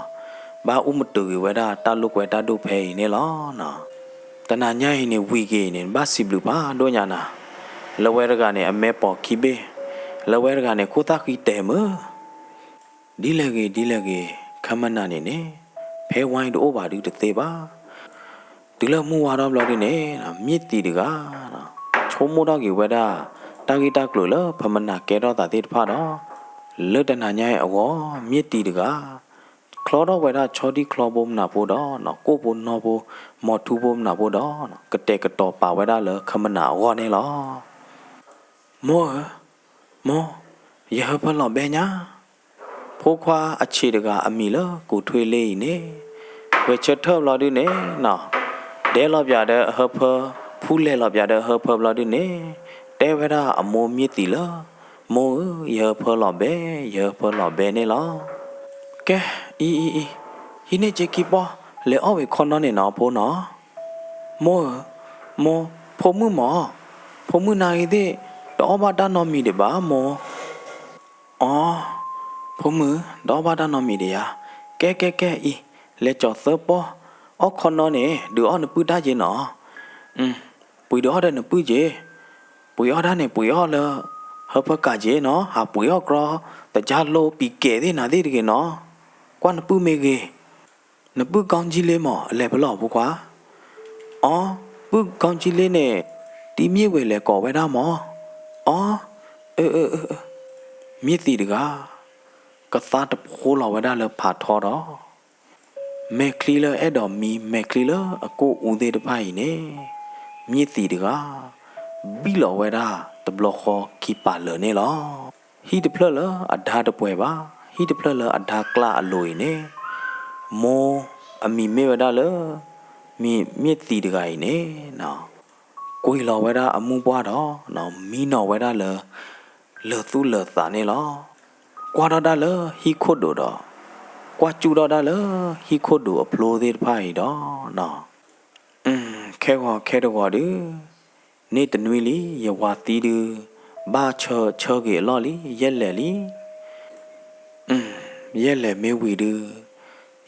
ဘၣ်အူမတုာ်က့ၤဝဲဒၣ်တၢ်လိာ်ကွဲတၢ်ဒိၣ်ဖဲအံၤန့ၣ်လီၤနီၤ. တနၤညါအံၤန့ၣ် ဝံၤက့ၤအံၤန့ၣ် ဘၣ်စံးဘျုးဖးဒိၣ်ညါနၤ, လၢဝဲတဂၤန့ၣ် အမဲာ်ပိာ်ခံဘ့ၣ်, လၢဝဲတဂၤန့ၣ် ခိၣ်သၣ်ဃံတဲာ်မုၢ် ဒ်လဲၣ်ဂ့ၤဒ်လဲၣ်ဂ့ၤ, ခမနၤန့ၣ်န့ၣ် ဖဲဝါအံၤတအိၣ်ဘၣ်ဒုတသ့ဘၣ်. တုၤလၢမုၢ်ဝါထီၣ်ဘျီဒုန့ၣ် မၠ့ၣ်သံးတဂၤ ဆိကမိၣ်ထီၣ်က့ၤဝဲဒၣ် တၢ်ဂ့ၢ်တၢ်ကျိၤလၢဖမနၤကဲထီၣ်သးသ့ၣ်တဖၣ်ဒီး လၢတနၤညါအံၤအဂီၢ် မၠ့ၣ်သံးတဂၤ ချီထီၣ်ဝဲဒၣ်ဆီဒံၣ်ချီဘိမနုၤဖိဒီး ကိၣ်ဖိနီၢ်ဖိ မီၤထူဖိမနုၤဖိဒီး ကတဲာ်ကတီၤပာ်ဝဲဒၣ်လၢခမနၤအဂီၢ်န့ၣ်လီၤ. မိၢ်ဧၢ, မိၢ်, ယဟၢဖၢလီၤဘဲညါ. ဖိခွါအဆံးတဂၤအမံၤလၢကူးထွ့လ့အံၤန့ၣ် ဂဲၤဆၢထၢၣ်ဘျီဒုန့ၣ်နီၤ, ဒဲလီၤပၠးဒီးအဟၢဖၢ, ဖူလဲၤလီၤပၠးဒီးအဟၢဖၢဘျီဒုန့ၣ် တဲဝဲဒၣ်အမိၢ်မ့ၢ်သံလၢ မိၢ်ဧၢ, ယဟၢဖၢလီၤဘဲ, ယဟၢဖၢလီၤဘဲန့ၣ်လီၤ. ကဲ, အံၤအံၤအံၤ, ဟံးန့ၢ်က့ၤခံပီၢ်, လဲၤအီၣ်ဝံၤခီနီန့ၣ်နီၤ ဖိနီၤ. မိၢ်ဧၢ, မိၢ်, ဖိမုၣ်မၢ်, ဖိမုၣ်နၤဂ့ၤသ့ၣ် တအီၣ်ဘၣ်တၢ်နီတမံၤဒံးဘၣ်မိၢ်. အီ, ဖိမုၣ်, တအီၣ်ဘၣ်တၢ်နီတမံၤဒံးဧါ. ကဲကဲကဲအံၤ, လဲၤကၠီၤသၢပီၢ်, အီၣ်ခီနီန့ၣ် ဒုးအီၣ်နပုၢ်တၢ်က့ၤနီၤ. ပှ့ၤဒုးအီၣ်ဒီးနပုၢ်က့ၤ, ပှ့ၤအီၣ်တၢ်န့ၣ် ပှ့ၤအီၣ်လၢ ဟၢဖၢကးက့ၤနီၤ, ဟးပှ့ၤအီၣ်ကြီ သကၢ်လိပံၤကဲးသ့ၣ်နၤသ့ၣ်တဂ့ၤနီၤ. ကွၢ်နပုၢ်မ့ၢ်ဂ့ၤ, နပုၢ်ကီကၠံလ့မၢ် အလဲၤဖဲလဲၣ်ဖိခွါ. အီ, ပုၢ်ကီကၠံလ့န့ၣ် တံၤမ့ၢ်ဝဲလဲၤကိးဝဲဒၣ်မၢ်. အီ, အၢ, မ့ၢ်သံတဂၤ ကသါတဖိလီၤဝဲဒၣ်လၢဖးထီဒီး မဲာ်ချံလၢအဲၣ်ဒိးမံမဲာ်ချံလၢအကိၢ်အူသ့ၣ်တဖၣ်အံၤန့ၣ် မ့ၢ်သံတဂၤ ဘံၣ်လီၤဝဲဒၣ်တဘျီဃီခံပာ်လၢာ်န့ၣ်လီၤ. ဟံၣ်တဖျၢၣ်လၢအဒါတပှဲၤဘၣ်, ဟံၣ်တဖျၢၣ်လၢအဒါကျါအလိၤအံၤန့ၣ် မိၢ်အမံၤမ့ၢ်ဝဲဒၣ်လၢ မ့ၢ်, မ့ၢ်သံတဂၤအံၤန့ၣ် ကွံာ်လီၤဝဲဒၣ်အမူၢ်ပှၢ်ဒီး မံနီၤဝဲဒၣ်လၢ လၢာ်သူၣ်လၢာ်သးန့ၣ်လီၤ. ကွၢ်ထီၣ်ဒၣ်လၢဟံၣ်ခိၣ်ဒိးဒီး ကွၢ်စူၣ်ထီၣ်ဒၣ်လၢဟံၣ်ခိၣ်ဒိးအဖျိသ့ၣ်တဖၣ်အံၤဒီး ခဲဂီၤခဲတဂီၤဒုး န့ၢ်တနွံလံ ယဝၤသံဒုး ဘၣ်ဆၢဆၢဂ့ၤအလီၢ်လံ ယဲၢ်လဲၣ်လံ. ယဲၢ်လဲၣ်မ့ၢ်ဝံၤဒုး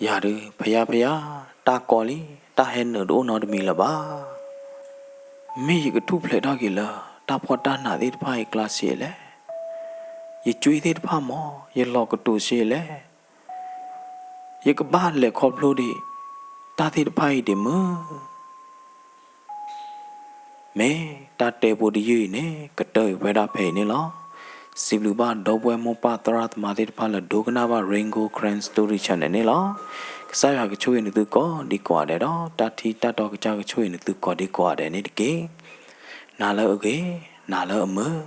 ယၤဒုး ဖယါဖယါ တၢ်ကီလံ တၢ်ဟဲနုာ်တအိၣ်နီတမံၤလၢၤဘၣ်. မ့ၢ်ယကထူၣ်ဖျဲးထီၣ်က့ၤလၢ တၢ်ဖှီၣ်တၢ်နးသ့ၣ်တဖၣ်အံၤကျါစ့လဲၣ်. ယကွ့သ့ၣ်တဖၣ်မၢ် ယလီၤကတိၤစ့လဲၣ်. ယကဘၣ်လဲၤခီဖျိဒံး တၢ်သ့ၣ်တဖၣ်အံၤဒံးမုၢ် မ့ၢ်တၢ်တဲဖိတယုၢ်အံၤန့ၣ် ကတၢၢ်အံၤဝဲဒၣ်ဖဲအံၤန့ၣ်လီၤ. စံးဘျုးဘၣ်ဒီပုၢ်ဝဲၢ်မိၢ်ပၢ်သရၣ်သမါသ့ၣ်တဖၣ်လၢဒိကနၣ်ဘၣ် Rain Gold Karen Story Channel န့ၣ်လီၤ. ကစၢ်ယွၤကဆိၣ်ဂ့ၤနသုကိးဒံကိးဂၤဒဲးဒီး တၢ်ထံတၢ်တီကစၢ်ကဆိၣ်ဂ့ၤနသုကိးဒံကိးဂၤဒဲးန့ၣ်တက့ၢ်. နၤလၢအဂ့ၤ, နၤလၢအမုာ်.